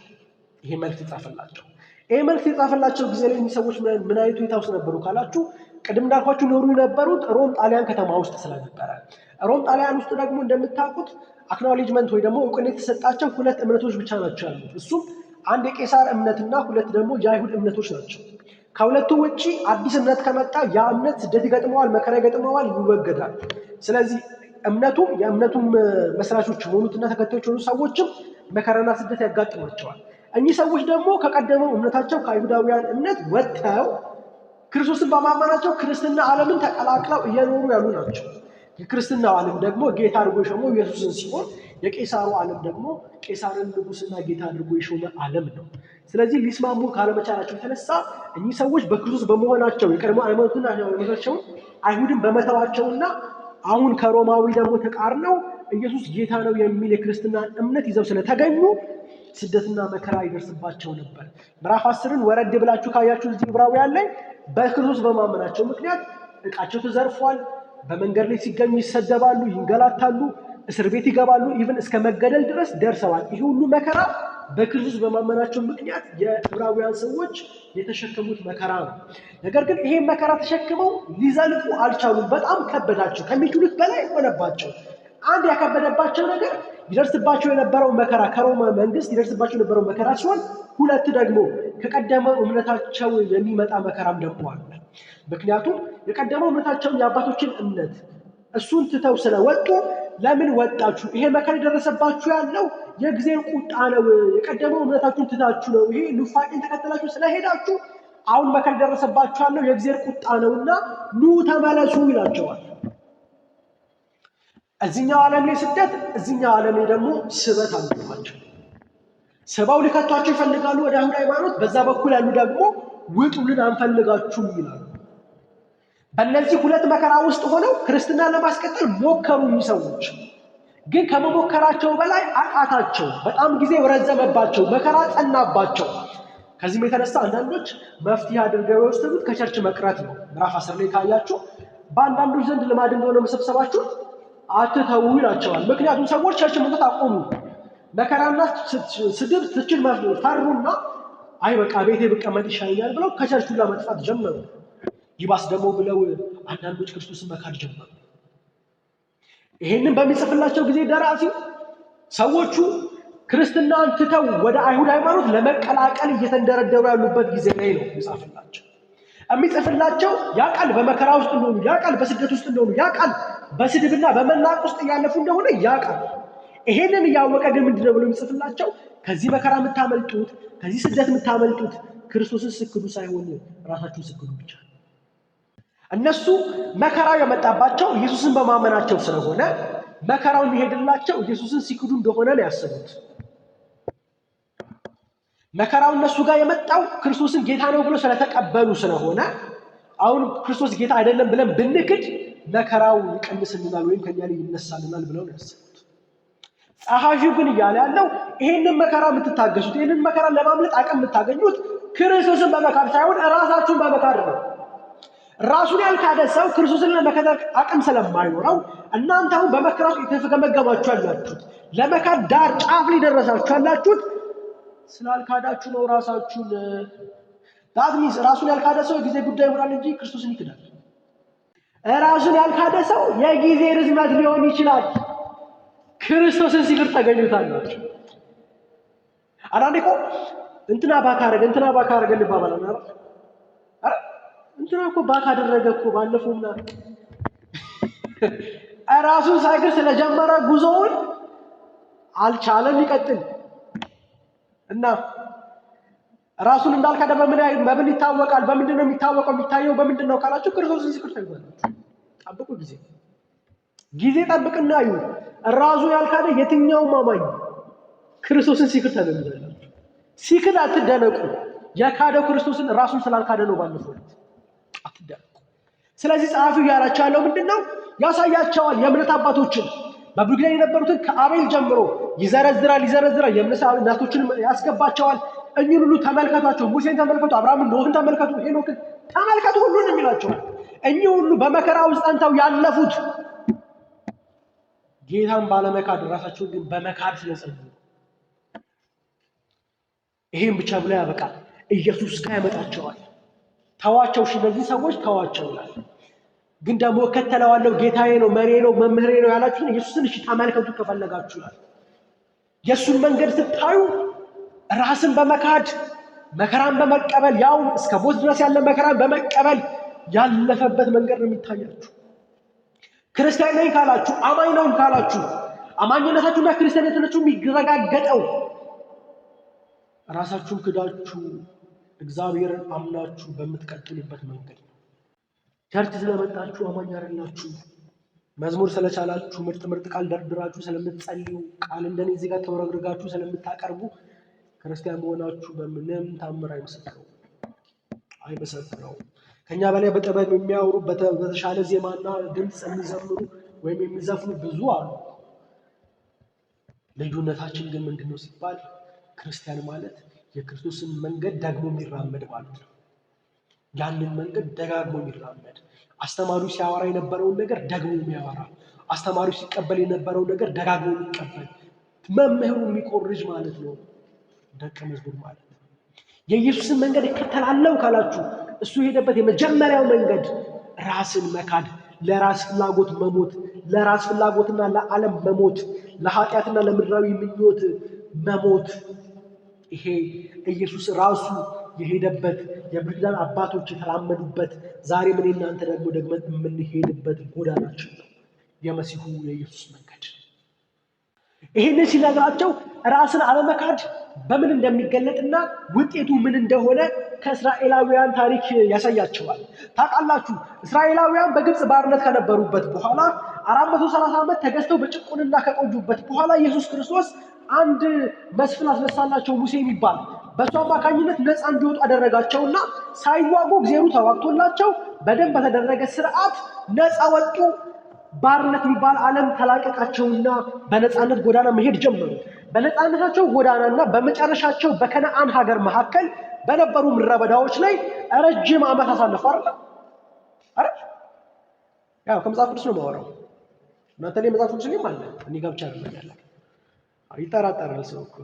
ይሄ መልእክት የተጻፈላቸው። ይህ መልእክት የጻፈላቸው ጊዜ ላይ እኚህ ሰዎች ምን አይነት ሁኔታ ውስጥ ነበሩ ካላችሁ፣ ቅድም እንዳልኳችሁ ኖሩ የነበሩት ሮም ጣሊያን ከተማ ውስጥ ስለነበረ፣ ሮም ጣሊያን ውስጥ ደግሞ እንደምታውቁት acknowledgement ወይ ደግሞ እውቅና የተሰጣቸው ሁለት እምነቶች ብቻ ናቸው ያሉት። እሱም አንድ የቄሳር እምነትና ሁለት ደግሞ የአይሁድ እምነቶች ናቸው። ከሁለቱ ውጭ አዲስ እምነት ከመጣ ያ እምነት ስደት ይገጥመዋል፣ መከራ ይገጥመዋል፣ ይወገዳል። ስለዚህ እምነቱም የእምነቱም መስራቾች የሆኑትና ተከታዮች የሆኑ ሰዎችም መከራና ስደት ያጋጥማቸዋል። እኚህ ሰዎች ደግሞ ከቀደመው እምነታቸው ከአይሁዳውያን እምነት ወጥተው ክርስቶስን በማመናቸው ክርስትና ዓለምን ተቀላቅለው እየኖሩ ያሉ ናቸው። የክርስትናው ዓለም ደግሞ ጌታ አድርጎ የሾመው ኢየሱስን ሲሆን የቄሳሩ ዓለም ደግሞ ቄሳርን ንጉሥና ጌታ አድርጎ የሾመ ዓለም ነው። ስለዚህ ሊስማሙ ካለመቻላቸው የተነሳ እኚህ ሰዎች በክርስቶስ በመሆናቸው የቀድሞ ሃይማኖትና ሃይማኖታቸውን አይሁድን በመተዋቸውና አሁን ከሮማዊ ደግሞ ተቃርነው ኢየሱስ ጌታ ነው የሚል የክርስትና እምነት ይዘው ስለተገኙ ስደትና መከራ ይደርስባቸው ነበር። ምዕራፍ 10ን ወረድ ብላችሁ ካያችሁ እዚህ ዕብራውያን ላይ በክርስቶስ በማመናቸው ምክንያት ዕቃቸው ተዘርፏል። በመንገድ ላይ ሲገኙ ይሰደባሉ፣ ይንገላታሉ፣ እስር ቤት ይገባሉ፣ even እስከ መገደል ድረስ ደርሰዋል። ይህ ሁሉ መከራ በክርስቶስ በማመናቸው ምክንያት የዕብራውያን ሰዎች የተሸከሙት መከራ ነው። ነገር ግን ይሄን መከራ ተሸክመው ሊዘልቁ አልቻሉም። በጣም ከበዳቸው፣ ከሚችሉት በላይ ሆነባቸው። አንድ ያከበደባቸው ነገር ይደርስባቸው የነበረው መከራ ከሮማ መንግስት ይደርስባቸው የነበረው መከራ ሲሆን፣ ሁለት ደግሞ ከቀደመው እምነታቸው የሚመጣ መከራም ደግሞ አለ። ምክንያቱም የቀደመው እምነታቸውን የአባቶችን እምነት እሱን ትተው ስለወጡ ለምን ወጣችሁ? ይሄ መከራ የደረሰባችሁ ያለው የእግዚአብሔር ቁጣ ነው። የቀደመው እምነታችሁን ትታችሁ ነው። ይሄ ኑፋቄን ተከተላችሁ ስለሄዳችሁ አሁን መከራ የደረሰባችሁ ያለው የእግዚአብሔር ቁጣ ነውና ኑ ተመለሱ ይላቸዋል። እዚህኛው ዓለም ላይ ስደት፣ እዚህኛው ዓለም ላይ ደግሞ ስበት አለባቸው። ስበው ሊከቷቸው ይፈልጋሉ ወደ አይሁድ ሃይማኖት። በዛ በኩል ያሉ ደግሞ ውጡልን አንፈልጋችሁም ይላሉ። በእነዚህ ሁለት መከራ ውስጥ ሆነው ክርስትናን ለማስቀጠል ሞከሩ። እኚህ ሰዎች ግን ከመሞከራቸው በላይ አቃታቸው። በጣም ጊዜ ረዘመባቸው፣ መከራ ጸናባቸው። ከዚህም የተነሳ አንዳንዶች መፍትሄ አድርገው የወሰዱት ከ church መቅረት ነው። ምዕራፍ 10 ላይ ካያችሁ በአንዳንዶች ዘንድ ልማድ እንደሆነ መሰብሰባችሁ አትተዉ ይላቸዋል። ምክንያቱም ሰዎች church መምጣት አቆሙ። መከራና ስድብ ትችት ፈሩና አይ በቃ ቤቴ ብቀመጥ ይሻለኛል ብለው ከ church ሁላ መጥፋት ጀመሩ። ይባስ ደግሞ ብለው አንዳንዶች ክርስቶስን መካድ ጀመሩ። ይሄንን በሚጽፍላቸው ጊዜ ደራሲው ሰዎቹ ክርስትናን ትተው ወደ አይሁድ ሃይማኖት ለመቀላቀል እየተንደረደሩ ያሉበት ጊዜ ላይ ነው የሚጻፍላቸው። የሚጽፍላቸው ያ ቃል በመከራ ውስጥ እንደሆኑ፣ ያ ቃል በስደት ውስጥ እንደሆኑ፣ ያ ቃል በስድብና በመናቅ ውስጥ እያለፉ እንደሆነ ያ ቃል ይሄንን እያወቀ ግን ምንድነው ብሎ የሚጽፍላቸው? ከዚህ መከራ የምታመልጡት፣ ከዚህ ስደት የምታመልጡት ክርስቶስን ስክዱ ሳይሆን ራሳችሁን ስክዱ ብቻ። እነሱ መከራው የመጣባቸው ኢየሱስን በማመናቸው ስለሆነ መከራው የሚሄድላቸው ኢየሱስን ሲክዱ እንደሆነ ነው ያሰቡት። መከራው እነሱ ጋር የመጣው ክርስቶስን ጌታ ነው ብሎ ስለተቀበሉ ስለሆነ አሁን ክርስቶስ ጌታ አይደለም ብለን ብንክድ መከራው ይቀንስልናል ወይም ከኛ ላይ ይነሳልናል ብለው ነው ያሰቡት። ጸሐፊው ግን እያለ ያለው ይሄንን መከራ የምትታገሱት፣ ይሄንን መከራ ለማምለጥ አቅም የምታገኙት ክርስቶስን በመካድ ሳይሆን ራሳችሁን በመካድ ነው። ራሱን ያልካደ ሰው ክርስቶስን ለመከተል አቅም ስለማይኖረው እናንተ አሁን በመከራ ውስጥ የተገመገማችሁ ያላችሁት፣ ለመካድ ዳር ጫፍ ላይ ደረሳችሁ ያላችሁት ስላልካዳችሁ ነው ራሳችሁን። That means ራሱን ያልካደ ሰው የጊዜ ጉዳይ ይሆናል እንጂ ክርስቶስን ይክዳል። ራሱን ያልካደ ሰው የጊዜ ርዝመት ሊሆን ይችላል፣ ክርስቶስን ሲክድ ታገኙታላችሁ። አንዳንዴ እኮ እንትና back አደረገ እንትና back አደረገ እንባባላለን አይደል? ኧረ እንትና እኮ back አደረገ እኮ ባለፈው ምናምን። ራሱን ሳይክድ ስለጀመረ ጉዞውን አልቻለም ሊቀጥል። እና ራሱን እንዳልካደ በምን ይታወቃል? በምንድን ነው የሚታወቀው? የሚታየው በምንድን ነው ካላችሁ ክርስቶስን ሲክድ ታዩታላችሁ። ጠብቁ፣ ጊዜ ጊዜ ጠብቅና እዩ። ራሱ ያልካደ የትኛውም አማኝ ክርስቶስን ሲክድ ታገኙታላችሁ። ሲክድ አትደነቁ። የካደው ክርስቶስን ራሱን ስላልካደ ነው። ባለፈው ዕለት አትደነቁ። ስለዚህ ጸሐፊው እያላቸው ያለው ምንድን ነው? ያሳያቸዋል። የእምነት አባቶችን በብሉይ ኪዳን የነበሩትን ከአቤል ጀምሮ ይዘረዝራል ይዘረዝራል። የእምነት እናቶችን ያስገባቸዋል። እኚህን ሁሉ ተመልከቷቸው፣ ሙሴን ተመልከቱ፣ አብርሃምን፣ ኖህን ተመልከቱ፣ ሄኖክን ተመልከቱ፣ ሁሉንም ይላቸዋል። እኚህ ሁሉ በመከራ ውስጥ ጸንተው ያለፉት ጌታን ባለመካድ ራሳቸውን ግን በመካድ ስለጸኑ ነው። ይሄን ብቻ ብሎ ያበቃል። ኢየሱስ ጋር ያመጣቸዋል። ተዋቸው፣ እሺ እነዚህ ሰዎች ተዋቸው ይላል። ግን ደግሞ እከተለዋለሁ፣ ጌታዬ ነው፣ መሪዬ ነው፣ መምህሬ ነው ያላችሁን ኢየሱስን እሺ ተመልከቱ ከፈለጋችሁ ይላል። የእሱን መንገድ ስታዩ ራስን በመካድ መከራን በመቀበል ያው እስከ ሞት ድረስ ያለ መከራን በመቀበል ያለፈበት መንገድ ነው የሚታያችሁ። ክርስቲያን ነኝ ካላችሁ፣ አማኝ ነኝ ካላችሁ አማኝነታችሁና ክርስቲያንነታችሁ የሚረጋገጠው ራሳችሁን ክዳችሁ እግዚአብሔርን አምናችሁ በምትቀጥሉበት መንገድ ነው። Church ስለመጣችሁ አማኝ አይደላችሁ። መዝሙር ስለቻላችሁ ምርጥ ምርጥ ቃል ደርድራችሁ ስለምትጸልዩ ቃል እንደኔ እዚህ ጋር ተወረግርጋችሁ ስለምታቀርቡ ክርስቲያን መሆናችሁ በምንም ታምር አይመሰክረውም አይመሰክረውም። ከኛ በላይ በጥበብ የሚያወሩ በተሻለ ዜማና ድምፅ የሚዘምሩ ወይም የሚዘፍኑ ብዙ አሉ። ልዩነታችን ግን ምንድን ነው ሲባል ክርስቲያን ማለት የክርስቶስን መንገድ ደግሞ የሚራመድ ማለት ነው። ያንን መንገድ ደጋግሞ የሚራመድ፣ አስተማሪው ሲያወራ የነበረውን ነገር ደግሞ የሚያወራ፣ አስተማሪው ሲቀበል የነበረውን ነገር ደጋግሞ የሚቀበል፣ መምህሩ የሚኮርጅ ማለት ነው ደቀ መዝሙር ማለት ነው። የኢየሱስን መንገድ እከተላለሁ ካላችሁ እሱ የሄደበት የመጀመሪያው መንገድ ራስን መካድ፣ ለራስ ፍላጎት መሞት፣ ለራስ ፍላጎትና ለዓለም መሞት፣ ለኃጢአትና ለምድራዊ ምኞት መሞት። ይሄ ኢየሱስ ራሱ የሄደበት፣ የብሉይ ኪዳን አባቶች የተራመዱበት፣ ዛሬም እኔ እናንተ ደግሞ ደግመን የምንሄድበት ጎዳናችን ነው የመሲሁ የኢየሱስ መንገድ። ይሄንን ሲነግራቸው ራስን አለመካድ በምን እንደሚገለጥና ውጤቱ ምን እንደሆነ ከእስራኤላውያን ታሪክ ያሳያቸዋል። ታውቃላችሁ፣ እስራኤላውያን በግብፅ ባርነት ከነበሩበት በኋላ 430 ዓመት ተገዝተው በጭቁንና ከቆዩበት በኋላ ኢየሱስ ክርስቶስ አንድ መስፍን አስነሳላቸው፣ ሙሴ የሚባል። በእሱ አማካኝነት ነፃ እንዲወጡ አደረጋቸውና ሳይዋጉ እግዚአብሔሩ ተዋግቶላቸው በደንብ በተደረገ ስርዓት ነፃ ወጡ። ባርነት የሚባል ዓለም ተላቀቃቸውና በነፃነት ጎዳና መሄድ ጀመሩ። በነፃነታቸው ጎዳናና በመጨረሻቸው በከነአን ሀገር መካከል በነበሩ ምድረ በዳዎች ላይ ረጅም ዓመት አሳለፉ። አይደል አይደል? ያው ከመጽሐፍ ቅዱስ ነው የማወራው። እናንተ ላይ መጽሐፍ ቅዱስ ላይም አለ። እኔ ጋር ብቻ አይደለም ያለ። ይጠራጠራል ሰው እኮ።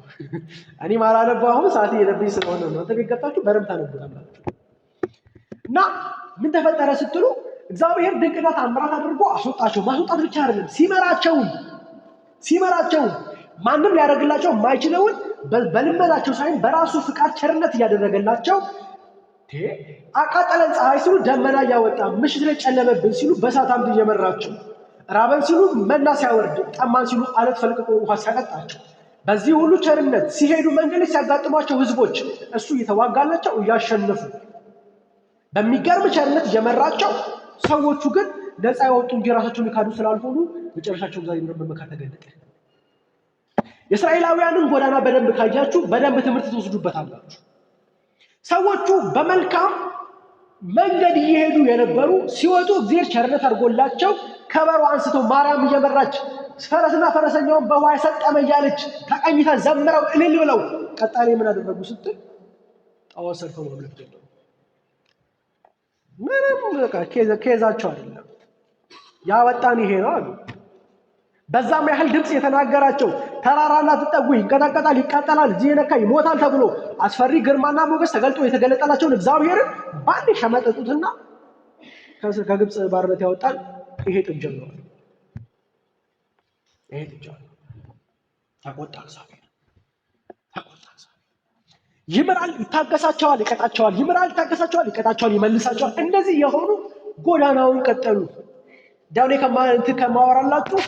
እኔ ማላነበው አሁን ሰዓት እየሄደብኝ ስለሆነ ነው። እናንተ ቤት ገብታችሁ በደንብ ታነቡታላችሁ። እና ምን ተፈጠረ ስትሉ እግዚአብሔር ድንቅና ተአምራት አድርጎ አስወጣቸው። ማስወጣት ብቻ አይደለም፣ ሲመራቸውም ሲመራቸውም ማንም ሊያደርግላቸው የማይችለውን በልመናቸው ሳይሆን በራሱ ፍቃድ ቸርነት እያደረገላቸው፣ አቃጠለን ፀሐይ ሲሉ ደመና እያወጣ፣ ምሽት ላይ ጨለመብን ሲሉ በእሳት አምድ እየመራቸው፣ ራበን ሲሉ መና ሲያወርድ፣ ጠማን ሲሉ አለት ፈልቅቆ ውሃ ሲያጠጣቸው፣ በዚህ ሁሉ ቸርነት ሲሄዱ መንገድ ላይ ሲያጋጥሟቸው ህዝቦች እሱ እየተዋጋላቸው እያሸነፉ በሚገርም ቸርነት እየመራቸው፣ ሰዎቹ ግን ነፃ የወጡ እንጂ ራሳቸውን የካዱ ስላልሆኑ መጨረሻቸው እግዚአብሔርን በመካድ ተገለጠ። የእስራኤላውያንን ጎዳና በደንብ ካያችሁ በደንብ ትምህርት ትወስዱበታላችሁ። ሰዎቹ በመልካም መንገድ እየሄዱ የነበሩ ሲወጡ እግዚአብሔር ቸርነት አድርጎላቸው ከበሮ አንስተው ማርያም እየመራች ፈረስና ፈረሰኛውን በውሃ የሰጠመ እያለች ተቀኝታ ዘምረው እልል ብለው ቀጣይ ምን አደረጉ ስትል ጣዖት ሰርተው ማምለክ ጀመሩ። ምንም በቃ ኬዛቸው አይደለም። ያወጣን ይሄ ነው አሉ። በዛም ያህል ድምፅ የተናገራቸው ተራራና ትጠጉ ይንቀጠቀጣል፣ ይቃጠላል፣ እዚህ የነካ ይሞታል ተብሎ አስፈሪ ግርማና ሞገስ ተገልጦ የተገለጠላቸውን እግዚአብሔርን በአንድ ሸመጠጡትና ከግብፅ ባርነት ያወጣን ይሄ ጥጃ ነው። ይሄ ጥጃ ነው። ተቆጣ እግዚአብሔር፣ ተቆጣ እግዚአብሔር። ይምራል፣ ይታገሳቸዋል፣ ይቀጣቸዋል። ይምራል፣ ይታገሳቸዋል፣ ይቀጣቸዋል፣ ይመልሳቸዋል። እንደዚህ የሆኑ ጎዳናውን ቀጠሉ። ዳውኔ ከማንት ከማወራላችሁ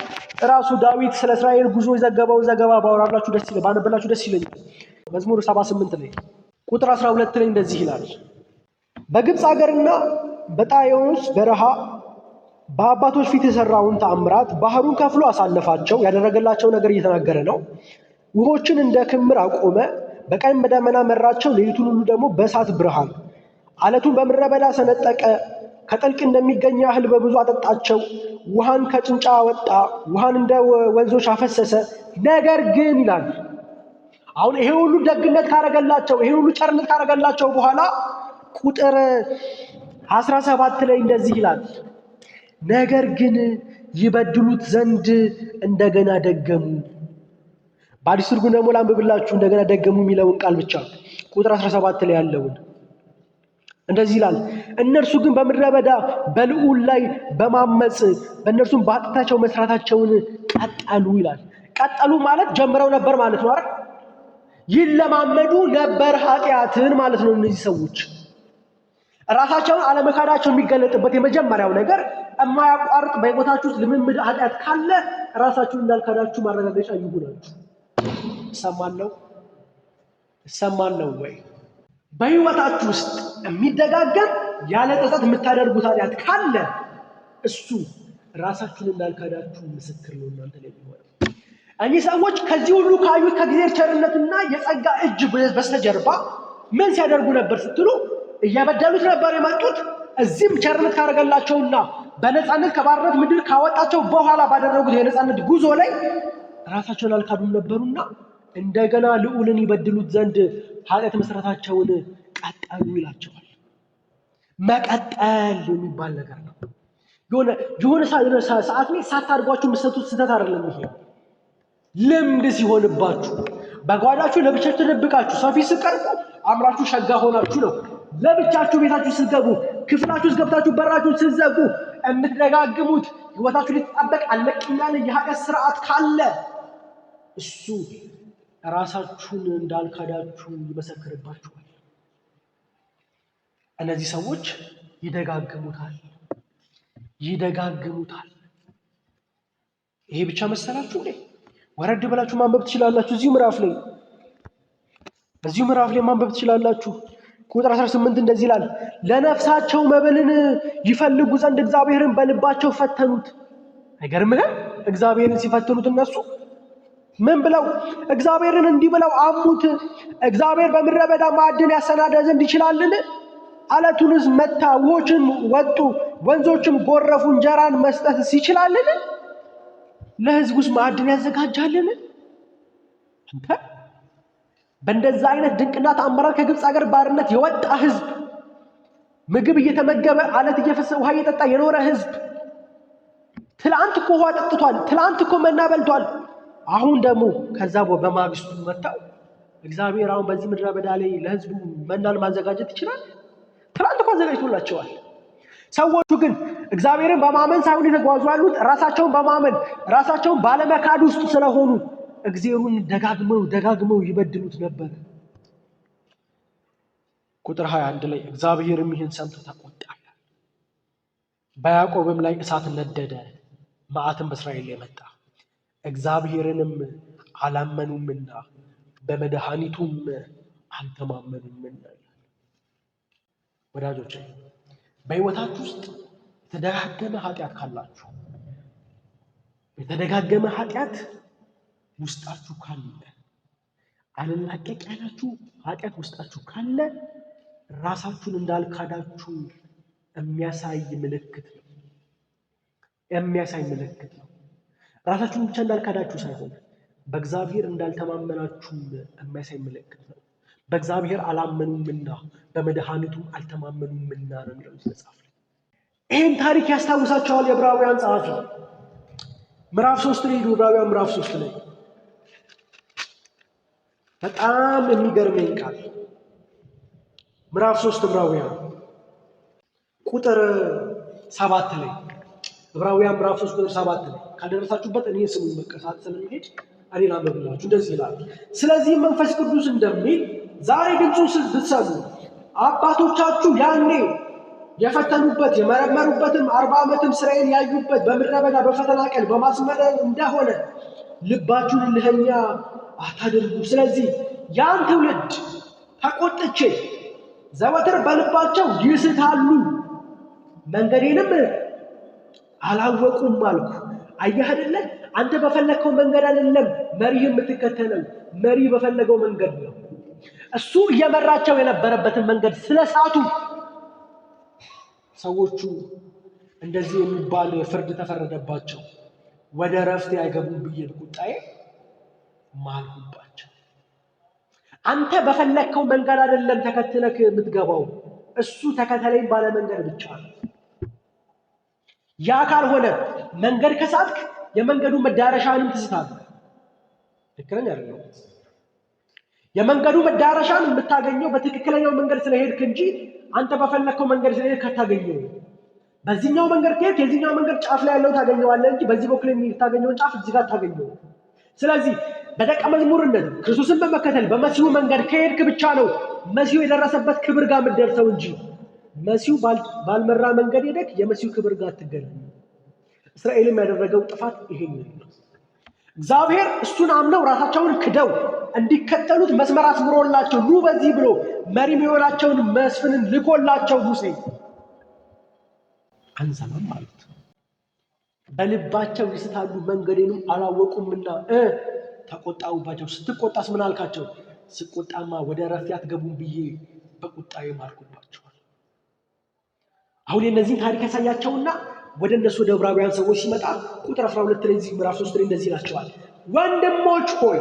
ራሱ ዳዊት ስለ እስራኤል ጉዞ የዘገበው ዘገባ ባወራላችሁ ደስ ይለኛል፣ ባነበላችሁ ደስ ይለኛል። መዝሙር 78 ላይ ቁጥር 12 ላይ እንደዚህ ይላል። በግብፅ ሀገርና በጣዮስ በረሃ በአባቶች ፊት የሰራውን ተአምራት ባህሩን ከፍሎ አሳለፋቸው። ያደረገላቸው ነገር እየተናገረ ነው። ውሆችን እንደ ክምር አቆመ። በቀን በደመና መራቸው፣ ሌሊቱን ሁሉ ደግሞ በእሳት ብርሃን። አለቱን በምድረ በዳ ሰነጠቀ፣ ከጥልቅ እንደሚገኝ ያህል በብዙ አጠጣቸው። ውሃን ከጭንጫ አወጣ፣ ውሃን እንደ ወንዞች አፈሰሰ። ነገር ግን ይላል፣ አሁን ይሄ ሁሉ ደግነት ካረገላቸው፣ ይሄ ሁሉ ቸርነት ካረገላቸው በኋላ ቁጥር 17 ላይ እንደዚህ ይላል። ነገር ግን ይበድሉት ዘንድ እንደገና ደገሙ። በአዲስ ትርጉም ደግሞ ላንብብላችሁ እንደገና ደገሙ የሚለውን ቃል ብቻ። ቁጥር 17 ላይ ያለውን እንደዚህ ይላል። እነርሱ ግን በምድረ በዳ በልዑል ላይ በማመፅ በእነርሱም በኃጢአታቸው መስራታቸውን ቀጠሉ ይላል። ቀጠሉ ማለት ጀምረው ነበር ማለት ነው አይደል? ይለማመዱ ነበር ኃጢአትን ማለት ነው። እነዚህ ሰዎች ራሳቸውን አለመካዳቸው የሚገለጥበት የመጀመሪያው ነገር የማያቋርጥ በሕይወታችሁ ውስጥ ልምምድ ኃጢአት ካለ ራሳችሁን እንዳልካዳችሁ ማረጋገጫ ይሁናችሁ። እሰማለሁ እሰማለሁ ወይ? በሕይወታችሁ ውስጥ የሚደጋገም ያለ ጸጸት የምታደርጉት ኃጢአት ካለ እሱ ራሳችሁን እንዳልካዳችሁ ምስክር ነው እናንተ ላይ የሚሆነው። እኚህ ሰዎች ከዚህ ሁሉ ካዩት ከእግዚአብሔር ቸርነትና የጸጋ እጅ በስተጀርባ ምን ሲያደርጉ ነበር ስትሉ እየበደሉት ነበር የመጡት። እዚህም ቸርነት ካደረገላቸውና በነፃነት ከባርነት ምድር ካወጣቸው በኋላ ባደረጉት የነፃነት ጉዞ ላይ ራሳቸውን አልካዱም ነበሩና እንደገና ልዑልን ይበድሉት ዘንድ ኃጢአት መስራታቸውን ቀጠሉ ይላቸዋል። መቀጠል የሚባል ነገር ነው። የሆነ ሰዓት ላይ ሳታድርጓችሁ የምትሰጡት ስህተት አይደለም ይሄ። ልምድ ሲሆንባችሁ በጓዳችሁ ለብቻችሁ ተደብቃችሁ ሰው ፊት ስትቀርቡ አምራችሁ ሸጋ ሆናችሁ ነው። ለብቻችሁ ቤታችሁ ስትገቡ ክፍላችሁ ውስጥ ገብታችሁ በራችሁን ስትዘጉ የምትደጋግሙት ህይወታችሁ ሊጠበቅ አለቅም ያለ የኃጢአት ስርዓት ካለ እሱ ራሳችሁን እንዳልካዳችሁ ይመሰክርባችኋል። እነዚህ ሰዎች ይደጋግሙታል ይደጋግሙታል። ይሄ ብቻ መሰላችሁ እንዴ? ወረድ ብላችሁ ማንበብ ትችላላችሁ። እዚሁ ምዕራፍ ላይ ማንበብ ትችላላችሁ። ቁጥር 18 እንደዚህ ይላል፣ ለነፍሳቸው መብልን ይፈልጉ ዘንድ እግዚአብሔርን በልባቸው ፈተኑት። አይገርምህም? እግዚአብሔርን ሲፈትኑት እነሱ ምን ብለው? እግዚአብሔርን እንዲህ ብለው አሙት። እግዚአብሔር በምድረ በዳ ማዕድን ያሰናዳ ዘንድ ይችላልን? አለቱንስ መታ፣ ውኆችም ወጡ፣ ወንዞችም ጎረፉ። እንጀራን መስጠትስ ይችላልን? ለሕዝቡስ ማዕድን ያዘጋጃልን? አንተ በእንደዛ አይነት ድንቅና ተአምራት ከግብፅ ሀገር ባርነት የወጣ ሕዝብ፣ ምግብ እየተመገበ አለት እየፈሰ ውሃ እየጠጣ የኖረ ሕዝብ ትላንት እኮ ውሃ ጠጥቷል። ትላንት እኮ መና በልቷል። አሁን ደግሞ ከዛ በማግስቱ መጥተው እግዚአብሔር አሁን በዚህ ምድረ በዳ ላይ ለሕዝቡ መናን ማዘጋጀት ይችላል? ትላንት እኮ አዘጋጅቶላቸዋል። ሰዎቹ ግን እግዚአብሔርን በማመን ሳይሆን የተጓዙ ያሉት ራሳቸውን በማመን ራሳቸውን ባለመካድ ውስጥ ስለሆኑ እግዚአብሔርን ደጋግመው ደጋግመው ይበድሉት ነበር። ቁጥር 21 ላይ እግዚአብሔርም ይህን ሰምቶ ተቆጣ፣ በያዕቆብም ላይ እሳት ነደደ፣ መዓትም በእስራኤል ላይ መጣ። እግዚአብሔርንም አላመኑምና በመድኃኒቱም አልተማመኑምና። ወዳጆች በሕይወታችሁ ውስጥ የተደጋገመ ኃጢአት ካላችሁ፣ የተደጋገመ ኃጢአት ውስጣችሁ ካለ፣ አልላቀቅ ያላችሁ ኃጢአት ውስጣችሁ ካለ ራሳችሁን እንዳልካዳችሁ የሚያሳይ ምልክት ነው። የሚያሳይ ምልክት ነው። ራሳችሁን ብቻ እንዳልካዳችሁ ሳይሆን በእግዚአብሔር እንዳልተማመናችሁም የሚያሳይ ምልክት ነው። በእግዚአብሔር አላመኑምና በመድኃኒቱም አልተማመኑምና ነው የሚለው መጽሐፍ ላይ። ይህን ታሪክ ያስታውሳቸዋል የዕብራውያን ጸሐፊ። ምዕራፍ 3 ላይ ሄዱ። ዕብራውያን ምዕራፍ 3 ላይ በጣም የሚገርመኝ ቃል ምዕራፍ 3 ዕብራውያን ቁጥር 7 ላይ፣ ዕብራውያን ምዕራፍ 3 ቁጥር 7 ላይ ካልደረሳችሁበት እኔ ስሙን በቃ ሰዓት ስለሚሄድ እኔ ላንብብላችሁ። እንደዚህ ይላል። ስለዚህም መንፈስ ቅዱስ እንደሚል ዛሬ ድምፁን ብትሰሙ አባቶቻችሁ ያኔ የፈተኑበት የመረመሩበትም 40 ዓመትም እስራኤል ያዩበት በምድረ በዳ በፈተና ቀን በማስመረር እንደሆነ ልባችሁን እልኸኛ አታድርጉ። ስለዚህ ያን ትውልድ ተቆጥቼ ዘወትር በልባቸው ይስታሉ፣ መንገዴንም አላወቁም አልኩ። አየህ አይደለ? አንተ በፈለግከው መንገድ አይደለም መሪህ የምትከተለው፣ መሪ በፈለገው መንገድ ነው። እሱ እየመራቸው የነበረበትን መንገድ ስለሳቱ ሰዎቹ እንደዚህ የሚባል ፍርድ ተፈረደባቸው። ወደ እረፍት አይገቡም ብዬ ቁጣዬ ማልሁባቸው። አንተ በፈለግከው መንገድ አይደለም ተከትለክ የምትገባው፣ እሱ ተከተለኝ ባለ መንገድ ብቻ ነው። ያ ካልሆነ መንገድ ከሳትክ የመንገዱ መዳረሻንም ትስታለህ። ልክ ነኝ አይደለም? የመንገዱ መዳረሻን የምታገኘው በትክክለኛው መንገድ ስለሄድክ እንጂ አንተ በፈለግከው መንገድ ስለሄድክ አታገኘው። በዚህኛው መንገድ ከሄድክ የዚህኛው መንገድ ጫፍ ላይ ያለው ታገኘዋለህ እንጂ በዚህ በኩል የምታገኘውን ጫፍ እዚህ ጋር አታገኘው። ስለዚህ በደቀ መዝሙርነት ክርስቶስን በመከተል በመሲሁ መንገድ ከሄድክ ብቻ ነው መሲሁ የደረሰበት ክብር ጋር የምትደርሰው እንጂ መሲሁ ባልመራ መንገድ ሄደክ የመሲሁ ክብር ጋር አትገናኝም። እስራኤልም ያደረገው ጥፋት ይሄንን ነው። እግዚአብሔር እሱን አምነው ራሳቸውን ክደው እንዲከተሉት መስመር አስምሮላቸው ኑ በዚህ ብሎ መሪ የሚሆናቸውን መስፍንን ልኮላቸው ሙሴ አንሰማም አሉት። በልባቸው ይስታሉ መንገዴንም አላወቁምና ተቆጣሁባቸው። ስትቆጣስ ምን አልካቸው? ስቆጣማ ወደ ዕረፍቴ አትገቡም ብዬ በቁጣዬ ማልኩባቸዋል። አሁን የእነዚህን ታሪክ ያሳያቸውና ወደ እነሱ ወደ ዕብራውያን ሰዎች ሲመጣ ቁጥር 12 ላይ እዚህ ምዕራፍ 3 ላይ እንደዚህ ይላቸዋል። ወንድሞች ሆይ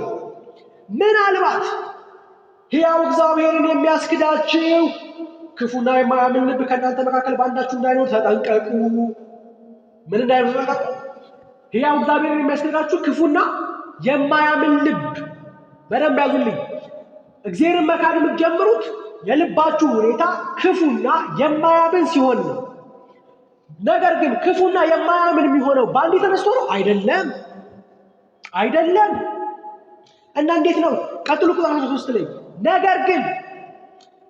ምናልባት ሕያው እግዚአብሔርን የሚያስክዳችሁ ክፉና የማያምን ልብ ከእናንተ መካከል በአንዳችሁ እንዳይኖር ተጠንቀቁ። ምን እንዳይኖር ተጠንቀቁ? ሕያው እግዚአብሔርን የሚያስክዳችሁ ክፉና የማያምን ልብ። በደንብ ያዙልኝ። እግዚአብሔርን መካድ የምትጀምሩት የልባችሁ ሁኔታ ክፉና የማያምን ሲሆን ነው። ነገር ግን ክፉና የማያምን የሚሆነው በአንዴ ተነስቶ ነው? አይደለም፣ አይደለም። እና እንዴት ነው? ቀጥሉ ቁጥር 13 ላይ ነገር ግን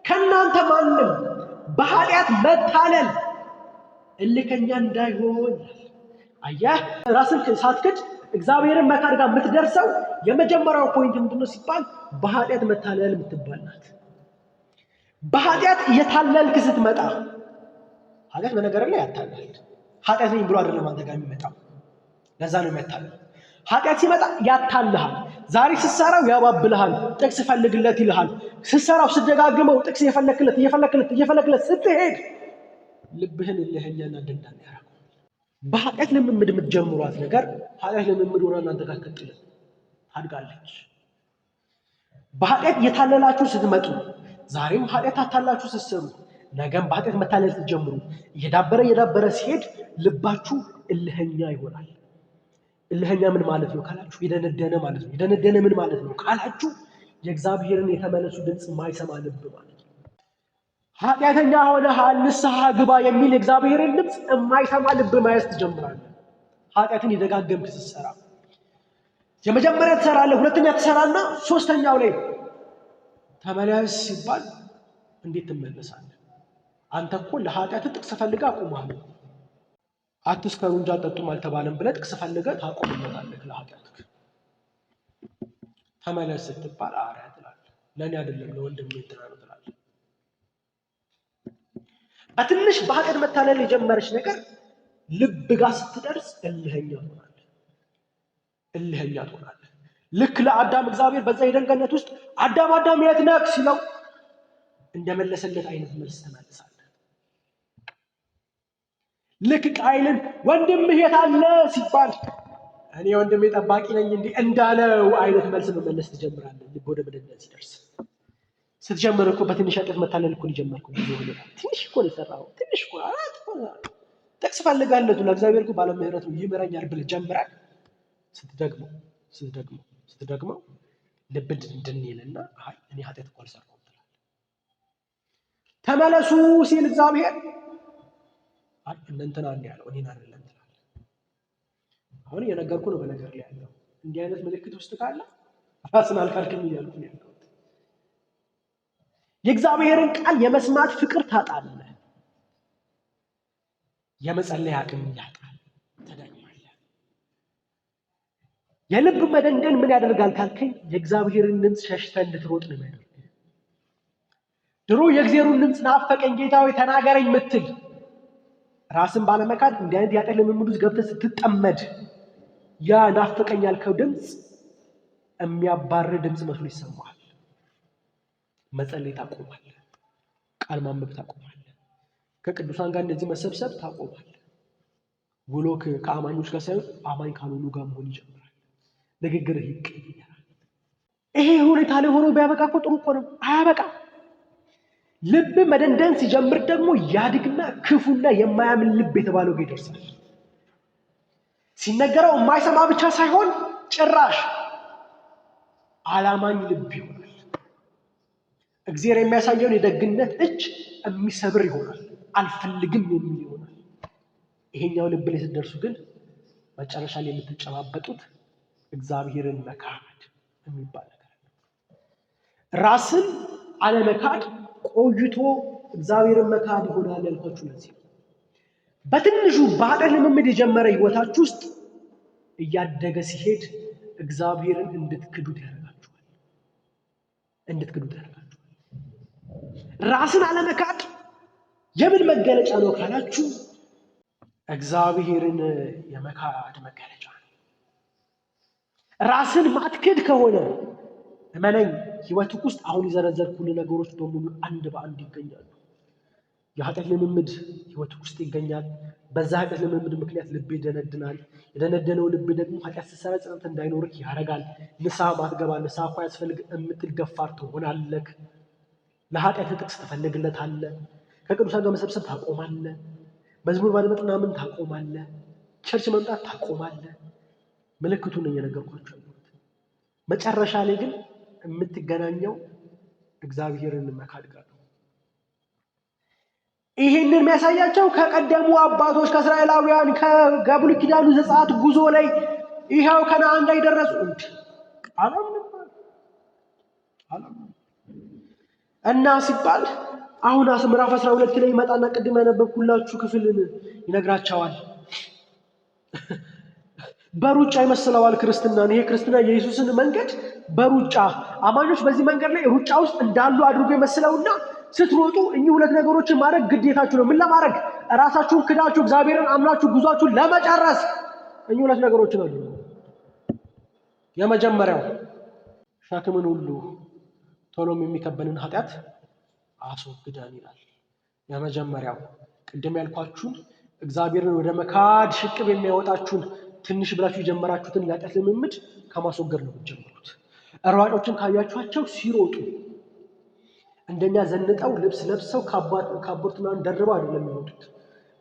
ከእናንተ ማንም በኃጢአት መታለል እልከኛ እንዳይሆን። አየህ፣ ራስን ሳትክድ እግዚአብሔርን መካድ ጋር የምትደርሰው የመጀመሪያው point ምንድነው ሲባል በኃጢአት መታለል የምትባል ናት። በኃጢአት እየታለልክ ስትመጣ፣ ኃጢአት በነገር ላይ ያታላል። ኃጢአት ነኝ ብሎ አይደለም አንተ ጋር የሚመጣው፣ ለዛ ነው የሚያታልል። ኃጢአት ሲመጣ ያታልሃል። ዛሬ ስትሰራው ያባብልሃል፣ ጥቅስ ፈልግለት ይልሃል። ስትሰራው ስትደጋግመው ጥቅስ እየፈለክለት እየፈለክለት እየፈለክለት ስትሄድ ልብህን እልህኛና ደንዳና ያደርገዋል። በኃጢአት ልምምድ የምትጀምሯት ነገር ኃጢአት ልምምድ ሆና እናንተ ጋር ትቀጥላለች፣ ታድጋለች። በኃጢአት እየታለላችሁ ስትመጡ፣ ዛሬም ኃጢአት አታላችሁ ስትሰሩ፣ ነገም በኃጢአት መታለል ስትጀምሩ እየዳበረ እየዳበረ ሲሄድ ልባችሁ እልህኛ ይሆናል። እልህኛ ምን ማለት ነው ካላችሁ፣ የደነደነ ማለት ነው። የደነደነ ምን ማለት ነው ካላችሁ፣ የእግዚአብሔርን የተመለሱ ድምፅ የማይሰማ ልብ ማለት ነው። ኃጢአተኛ ሆነሃል ንስሐ ግባ የሚል የእግዚአብሔርን ድምፅ የማይሰማ ልብ ማየት ትጀምራለህ። ኃጢአትን የደጋገምክ ስትሰራ የመጀመሪያ ትሰራለህ፣ ሁለተኛ ትሰራና ሶስተኛው ላይ ተመለስ ሲባል እንዴት ትመለሳለህ? አንተ እኮ ለኃጢአት ጥቅስ ፈልገህ አቁመሃል። አትስከሩ እንጂ አትጠጡም አልተባለም ብለህ ጥቅስ ፈልገህ ታቆምለታለህ ለኃጢአትህ። ተመለስ ስትባል አረ ትላለህ። ለእኔ አይደለም ለወንድሜ እንትና ነው ትላለህ። በትንሽ በኃጢአት መታለል የጀመረች ነገር ልብ ጋር ስትደርስ እልህኛ ትሆናለህ። እልህኛ ትሆናለህ። ልክ ለአዳም እግዚአብሔር በዛ የኤደን ገነት ውስጥ አዳም አዳም የት ነህ ሲለው እንደመለሰለት አይነት መልስ ትመልሳለህ። ልክ ቃይልን ወንድምህ የት አለ ሲባል እኔ ወንድሜ ጠባቂ ነኝ እንዲህ እንዳለው አይነት መልስ መመለስ ትጀምራለህ። ልብ ወደ መደንደን ሲደርስ ስትጀምር እኮ በትንሽ ኃጢአት መታለል እኮ ጀመርኩ። ትንሽ እኮ ነው የሰራኸው፣ ትንሽ እኮ ጥቅስ ፈልጋለሁ ለእግዚአብሔር እኮ ባለምህረት ነው ይምረኛል ብለህ ጀምራል። ስትደግመው ስትደግመው ስትደግመው ልብ ድንድን ይልና አይ እኔ ኃጢአት እኮ አልሰራሁም ትላለህ። ተመለሱ ሲል እግዚአብሔር አይ እነ እንትና እንዲህ ያለው እኔን አይደለም ትላለህ። አሁን እየነገርኩህ ነው። በነገር ላይ ያለው እንዲህ አይነት ምልክት ውስጥ ካለ ራስን አልካልክም እያልኩ ነው ያለሁት። የእግዚአብሔርን ቃል የመስማት ፍቅር ታጣለህ። የመጸለይ አቅም ያጣል፣ ትደክማለህ። የልብ መደንደን ምን ያደርጋል ካልከኝ የእግዚአብሔርን ድምፅ ሸሽተህ እንድትሮጥ ነው የሚያደርግህ። ድሮ የእግዚአብሔርን ድምፅ ናፈቀኝ ጌታ ሆይ ተናገረኝ ምትል ራስን ባለመካድ እንዲህ አይነት የኃጢአት ልምምድ ውስጥ ገብተህ ስትጠመድ ያ ናፈቀኝ ያልከው ድምፅ የሚያባርር ድምፅ መስሎ ይሰማሃል። መጸለይ ታቆማለህ። ቃል ማንበብ ታቆማለህ። ከቅዱሳን ጋር እንደዚህ መሰብሰብ ታቆማለህ። ውሎ ከአማኞች ጋር ሳይሆን አማኝ ካልሆኑ ጋር መሆን ይጀምራል። ንግግርህ ይቀየራል። ይሄ ሁኔታ ላይ ሆኖ ቢያበቃ እኮ ጥሩ እኮ ነው። አያበቃም። ልብ መደንደን ሲጀምር ደግሞ ያድግና ክፉና የማያምን ልብ የተባለው ጋር ይደርሳል። ሲነገረው የማይሰማ ብቻ ሳይሆን ጭራሽ አላማኝ ልብ ይሆናል። እግዚአብሔር የሚያሳየውን የደግነት እጅ የሚሰብር ይሆናል። አልፈልግም የሚል ይሆናል። ይሄኛው ልብ ላይ ስትደርሱ ግን መጨረሻ ላይ የምትጨባበጡት እግዚአብሔርን መካድ የሚባል ነገር ነው። ራስን አለመካድ ቆይቶ እግዚአብሔርን መካድ ይሆናል ያልኳችሁ ለዚህ ነው። በትንሹ በኃጢአት ልምምድ የጀመረ ህይወታችሁ ውስጥ እያደገ ሲሄድ እግዚአብሔርን እንድትክዱት ያደርጋችኋል። እንድትክዱት ያደርጋችኋል። ራስን አለመካድ የምን መገለጫ ነው ካላችሁ እግዚአብሔርን የመካድ መገለጫ ነው። ራስን ማትክድ ከሆነ እመነኝ፣ ህይወትህ ውስጥ አሁን የዘረዘርኩልህ ነገሮች በሙሉ አንድ በአንድ ይገኛሉ። የኃጢአት ልምምድ ህይወትህ ውስጥ ይገኛል። በዛ ኃጢአት ልምምድ ምክንያት ልብ ይደነድናል። የደነደነው ልብ ደግሞ ኃጢአት ስትሰራ ጸጸት እንዳይኖርህ ያደርጋል። ንስሐ ማትገባ፣ ንስሐ እኮ አያስፈልግ የምትል ደፋር ትሆናለህ። ለኃጢአት ጥቅስ ትፈልግለታለህ። ከቅዱሳን ጋር መሰብሰብ ታቆማለህ። መዝሙር ማድመጥ ምናምን ታቆማለህ። Church መምጣት ታቆማለህ። ምልክቱን ነው እየነገርኳችሁ ያለሁት። መጨረሻ ላይ ግን የምትገናኘው እግዚአብሔርን መካድ ጋር ነው። ይሄንን የሚያሳያቸው ከቀደሙ አባቶች ከእስራኤላውያን ከብሉይ ኪዳኑ ዘጸአት ጉዞ ላይ ይኸው ከነአን ላይ ደረሱ። እንድ አላምንም አላምንም እና ሲባል አሁን ምዕራፍ 12 ላይ ይመጣና ቅድም ያነበብኩላችሁ ክፍልን ይነግራቸዋል። በሩጫ ይመስለዋል ክርስትናን። ይሄ ክርስትና የኢየሱስን መንገድ በሩጫ አማኞች በዚህ መንገድ ላይ ሩጫ ውስጥ እንዳሉ አድርጎ ይመስለውና ስትሮጡ እኚህ ሁለት ነገሮችን ማድረግ ግዴታችሁ ነው። ምን ለማድረግ? ራሳችሁን ክዳችሁ እግዚአብሔርን አምናችሁ ጉዟችሁን ለመጨረስ እኚህ ሁለት ነገሮችን አሉ። የመጀመሪያው ሸክምን ሁሉ ቶሎም የሚከበንን ኃጢአት አስወግደን ይላል። የመጀመሪያው ቅድም ያልኳችሁን እግዚአብሔርን ወደ መካድ ሽቅብ የሚያወጣችሁን ትንሽ ብላችሁ የጀመራችሁትን የኃጢአት ልምምድ ከማስወገድ ነው የምትጀምሩት። ሯጮችን ካያችኋቸው ሲሮጡ እንደኛ ዘንጠው ልብስ ለብሰው ካቦርት ምናምን ደርበው አይደለም የሚሮጡት።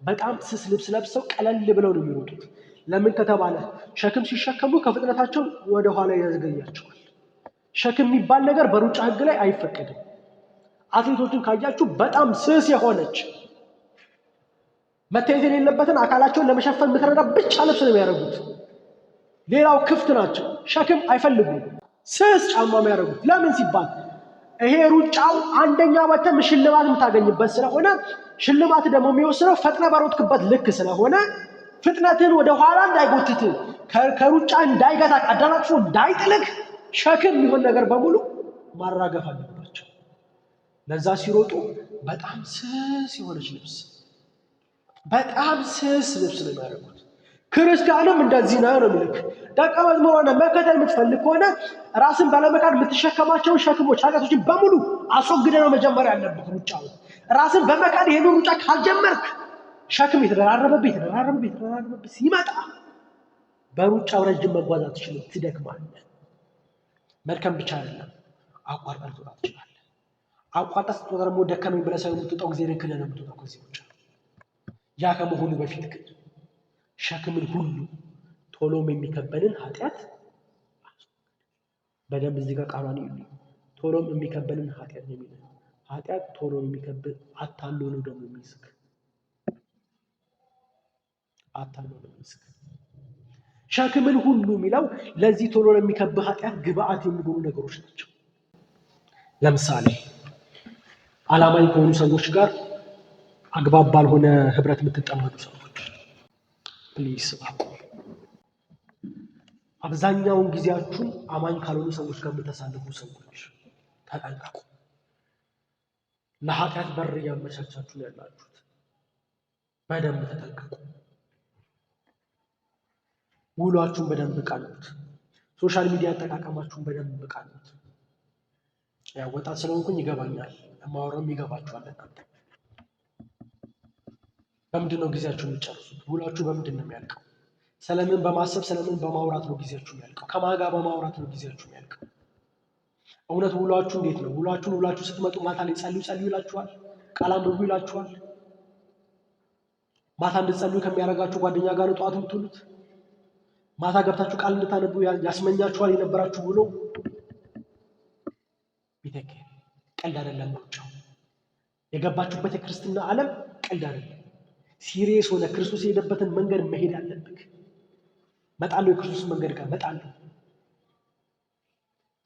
በጣም ስስ ልብስ ለብሰው ቀለል ብለው ነው የሚሮጡት። ለምን ከተባለ ሸክም ሲሸከሙ ከፍጥነታቸው ወደ ኋላ ያዘገያቸዋል። ሸክም የሚባል ነገር በሩጫ ሕግ ላይ አይፈቀድም። አትሌቶችን ካያችሁ በጣም ስስ የሆነች መታየት የሌለበትን አካላቸውን ለመሸፈን የምትረዳ ብቻ ልብስ ነው የሚያደርጉት። ሌላው ክፍት ናቸው። ሸክም አይፈልጉም። ስስ ጫማ የሚያደርጉት ለምን ሲባል ይሄ ሩጫው አንደኛ ወጥተህ ሽልማት የምታገኝበት ስለሆነ ሽልማት ደግሞ የሚወስነው ፈጥነ በሮጥክበት ልክ ስለሆነ ፍጥነትን ወደ ኋላ እንዳይጎትት ከሩጫ እንዳይገታ አደናቅፎ እንዳይጥልክ ሸክም የሚሆን ነገር በሙሉ ማራገፍ አለባቸው። ለዛ ሲሮጡ በጣም ስስ የሆነች ልብስ፣ በጣም ስስ ልብስ ነው የሚያደርጉት። ክርስቲያንም እንደዚህ ነው ነው የሚልክ። ደቀ መዝሙር ሆነ መከተል የምትፈልግ ከሆነ ራስን ባለመካድ የምትሸከማቸውን ሸክሞች፣ ኃጢአቶችን በሙሉ አስወግደህ ነው መጀመሪያ ያለብህ ሩጫውን። ራስን በመካድ ይሄንን ሩጫ ካልጀመርክ ሸክም የተደራረበብህ የተደራረበብህ የተደራረበብህ ሲመጣ በሩጫው ረጅም መጓዝ አትችልም፣ ትደክማለህ። መድከም ብቻ አይደለም፣ አቋርጠህ ልትወጣ ትችላለህ። አቋርጠህ ስትወጣ ደግሞ ደከመኝ ብለህ ሳይሆን የምትወጣው እግዚአብሔርን ክደህ ነው የምትወጣው ከዚህ ሩጫ። ያ ከመሆኑ በፊት ግን ሸክምን ሁሉ ቶሎም የሚከበንን ኃጢአት በደንብ እዚህ ጋር ቃሏን ይሉ ቶሎም የሚከበንን ኃጢአት ነው የሚለው። ኃጢአት ቶሎ የሚከብድ አታሎ ነው ደግሞ የሚስክ አታሎ ነው የሚስክ። ሸክምን ሁሉ የሚለው ለዚህ ቶሎ ለሚከብህ ኃጢአት ግብአት የሚሆኑ ነገሮች ናቸው። ለምሳሌ አላማኝ ከሆኑ ሰዎች ጋር አግባብ ባልሆነ ህብረት የምትጠመዱ ሰዎች please አቁሙ። አብዛኛውን ጊዜያችሁን አማኝ ካልሆኑ ሰዎች ጋር የምታሳልፉ ሰዎች ተጠንቀቁ። ለኃጢአት በር እያመቻቻችሁ ነው ያላችሁት። በደንብ ተጠንቀቁ። ውሏችሁን በደንብ ቃኙት። Social media አጠቃቀማችሁን በደንብ ቃኙት። ያው ወጣት ስለሆንኩኝ ይገባኛል፣ የማወራውም ይገባችኋል። እናንተ በምንድን ነው ጊዜያችሁ የምትጨርሱት? ውሏችሁ በምንድን ነው የሚያልቀው? ስለምን በማሰብ ስለምን በማውራት ነው ጊዜያችሁ የሚያልቀው? ከማን ጋር በማውራት ነው ጊዜያችሁ የሚያልቀው? እውነት ውሏችሁ እንዴት ነው? ውሏችሁን ውላችሁ ስትመጡ ማታ ላይ ጸልዩ ጸልዩ ይላችኋል? ቃል አንብቡ ይላችኋል? ማታ እንድትጸልዩ ከሚያደርጋችሁ ጓደኛ ጋር ነው ጠዋት የምትውሉት? ማታ ገብታችሁ ቃል እንድታነቡ ያስመኛችኋል የነበራችሁ ውሎ? ቢተኬ ቀልድ አይደለም። ሩጫው የገባችሁበት የክርስትና ዓለም ቀልድ አይደለም። Serious ሆነ ክርስቶስ የሄደበትን መንገድ መሄድ አለብህ። መጣለሁ፣ የክርስቶስ መንገድ ጋር መጣለሁ።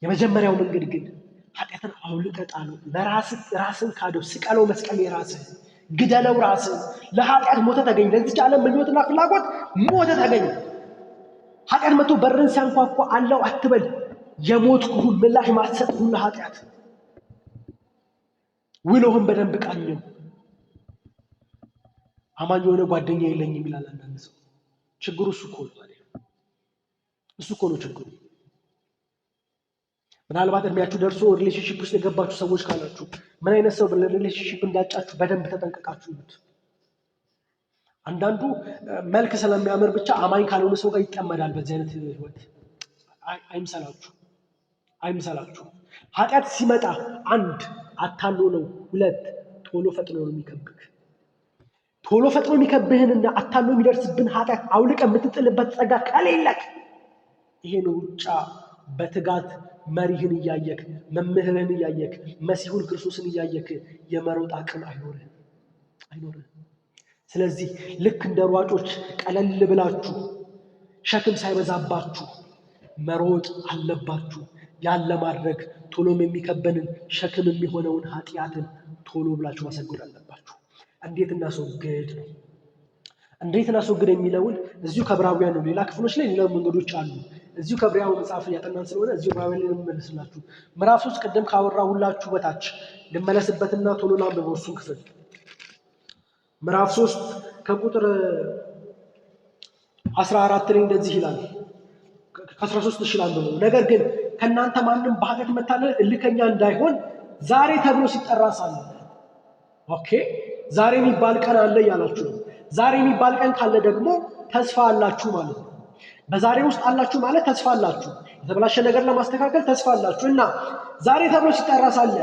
የመጀመሪያው መንገድ ግን ኃጢአትን አውልቀህ ጣለው። ለራስህ ራስን ካደው፣ ስቀለው መስቀል የራስህ ግደለው፣ ራስህ ለኃጢአት ሞተ ተገኝ። ለዚች ዓለም ምኞትና ፍላጎት ሞተ ተገኝ። ኃጢአት መጥቶ በርን ሲያንኳኳ አለው አትበል። የሞትኩህን ምላሽ ማትሰጥ ሁን ለኃጢአት። ውሎህን በደንብ ቃኘው። አማኝ የሆነ ጓደኛ የለኝም ይላል አንዳንድ ሰው። ችግሩ እሱ እኮ ነው። ታዲያ እሱ እኮ ነው ችግሩ። ምናልባት እድሜያችሁ ደርሶ relationship ውስጥ የገባችሁ ሰዎች ካላችሁ ምን አይነት ሰው relationship እንዳጫችሁ በደንብ ተጠንቀቃችሁ ይሉት። አንዳንዱ መልክ ስለሚያምር ብቻ አማኝ ካልሆነ ሰው ጋር ይጠመዳል። በዚህ አይነት ህይወት አይምሰላችሁ፣ አይምሰላችሁ። ኃጢአት ሲመጣ አንድ አታሎ ነው፣ ሁለት ቶሎ ፈጥኖ ነው የሚከብህ። ቶሎ ፈጥኖ የሚከብህንና አታሎ የሚደርስብን ኃጢአት አውልቀ የምትጥልበት ጸጋ ከሌለክ ይሄን ሩጫ በትጋት መሪህን እያየክ፣ መምህርህን እያየክ፣ መሲሁን ክርስቶስን እያየክ የመሮጥ አቅም አይኖርህም አይኖርህም። ስለዚህ ልክ እንደ ሯጮች ቀለል ብላችሁ ሸክም ሳይበዛባችሁ መሮጥ አለባችሁ። ያን ለማድረግ ቶሎም የሚከበንን ሸክም የሚሆነውን ኃጢአትን ቶሎ ብላችሁ ማስወገድ አለባችሁ። እንዴት እናስወግድ ነው? እንዴት እናስወግድ የሚለውን እዚሁ ከዕብራውያን ነው። ሌላ ክፍሎች ላይ ሌላ መንገዶች አሉ። እዚሁ ከዕብራውያን መጽሐፍ እያጠናን ስለሆነ እዚሁ ዕብራውያን ላይ የምመለስላችሁ ምዕራፍ 3 ቅድም ካወራሁላችሁ በታች ልመለስበትና ቶሎ ላንብበው እሱን ክፍል። ምዕራፍ 3 ከቁጥር 14 ላይ እንደዚህ ይላል። ከ13 እሺ ላንብበው። ነገር ግን ከእናንተ ማንም በኃጢአት መታለል እልከኛ እንዳይሆን ዛሬ ተብሎ ሲጠራ ሳለ። Okay፣ ዛሬ የሚባል ቀን አለ እያላችሁ ነው። ዛሬ የሚባል ቀን ካለ ደግሞ ተስፋ አላችሁ ማለት ነው። በዛሬ ውስጥ አላችሁ ማለት ተስፋ አላችሁ። የተበላሸ ነገር ለማስተካከል ተስፋ አላችሁ። እና ዛሬ ተብሎ ሲጠራ ሳለ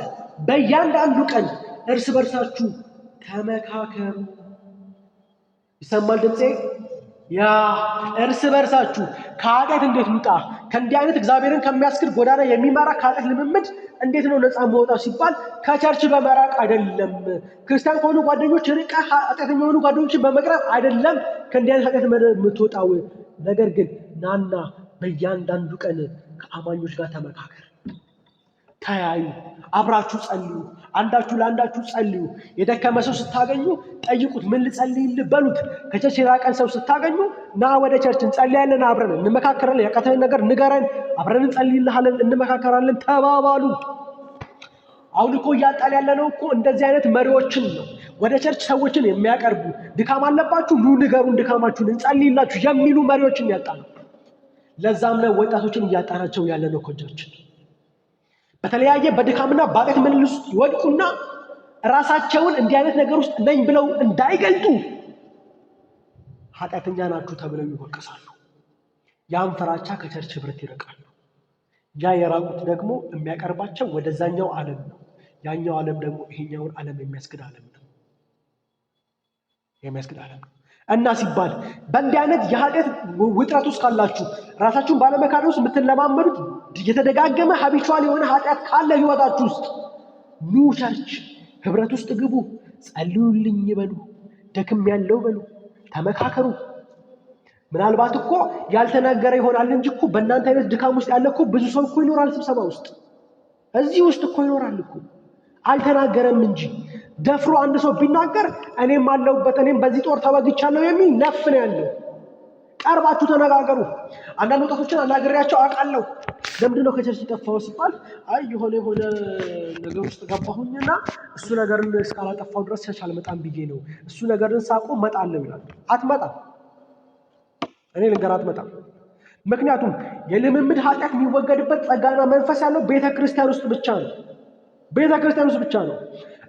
በእያንዳንዱ ቀን እርስ በርሳችሁ ተመካከሩ። ይሰማል ድምፄ? ያ እርስ በርሳችሁ ከኃጢአት እንዴት ልውጣ፣ ከእንዲህ አይነት እግዚአብሔርን ከሚያስክድ ጎዳና የሚመራ ከኃጢአት ልምምድ እንዴት ነው ነፃ መውጣው ሲባል ከ church በመራቅ አይደለም። ክርስቲያን ከሆኑ ጓደኞች ርቀህ ኃጢአተኛ የሆኑ ጓደኞችን በመቅረብ አይደለም ከእንዲህ አይነት ኃጢአት የምትወጣው። ነገር ግን ናና በእያንዳንዱ ቀን ከአማኞች ጋር ተመካከር፣ ተያዩ፣ አብራችሁ ጸልዩ፣ አንዳችሁ ለአንዳችሁ ጸልዩ። የደከመ ሰው ስታገኙ ጠይቁት፣ ምን ልጸልይልህ በሉት። ከ church የራቀን ሰው ስታገኙ ና ወደ church እንጸልያለን፣ አብረን እንመካከራለን፣ ያቃተንን ነገር ንገረን፣ አብረን እንጸልይልሃለን፣ እንመካከራለን ተባባሉ። አሁን እኮ እያጣን ያለነው እኮ እንደዚህ አይነት መሪዎችን ነው። ወደ church ሰዎችን የሚያቀርቡ ድካም አለባችሁ ኑ ንገሩን፣ ድካማችሁን እንጸልይላችሁ የሚሉ መሪዎችን ያጣነው። ለዛም ነው ወጣቶችን እያጣናቸው ያለነው። ከእጃችን በተለያየ በድካምና በኃጢአት ምልልስ ውስጥ ይወድቁና ራሳቸውን እንዲህ አይነት ነገር ውስጥ ነኝ ብለው እንዳይገልጡ ኃጢአተኛ ናችሁ ተብለው ይወቀሳሉ። ያን ፍራቻ ከ church ህብረት ይርቃሉ። ያ የራቁት ደግሞ የሚያቀርባቸው ወደዛኛው ዓለም ነው። ያኛው ዓለም ደግሞ ይሄኛውን ዓለም የሚያስክድ ዓለም ነው የሚያስክድ ዓለም ነው። እና ሲባል በእንዲህ አይነት የኃጢአት ውጥረት ውስጥ ካላችሁ፣ ራሳችሁን ባለመካድ ውስጥ የምትለማመዱት የተደጋገመ habitual የሆነ ኃጢአት ካለ ህይወታችሁ ውስጥ ኑ church ህብረት ውስጥ ግቡ፣ ጸልዩልኝ በሉ፣ ደክም ያለው በሉ፣ ተመካከሩ። ምናልባት እኮ ያልተናገረ ይሆናል እንጂ እኮ በእናንተ አይነት ድካም ውስጥ ያለ እኮ ብዙ ሰው እኮ ይኖራል። ስብሰባ ውስጥ እዚህ ውስጥ እኮ ይኖራል እኮ፣ አልተናገረም እንጂ። ደፍሮ አንድ ሰው ቢናገር እኔም አለሁበት፣ እኔም በዚህ ጦር ተወግቻለሁ የሚል ነፍ ነው ያለው። ቀርባችሁ ተነጋገሩ። አንዳንድ ወጣቶችን አናግሬያቸው አውቃለሁ። ለምንድን ነው ከ church የጠፋኸው ሲባል አይ የሆነ የሆነ ነገር ውስጥ ገባሁኝና እሱ ነገርን እስካላጠፋው ድረስ church አልመጣም ብዬ ነው። እሱ ነገርን ሳቆም እመጣለሁ ይላል። አትመጣም። እኔ ልንገር አትመጣም። ምክንያቱም የልምምድ ኃጢአት የሚወገድበት ጸጋና መንፈስ ያለው ቤተ ክርስቲያን ውስጥ ብቻ ነው። ቤተ ክርስቲያን ውስጥ ብቻ ነው።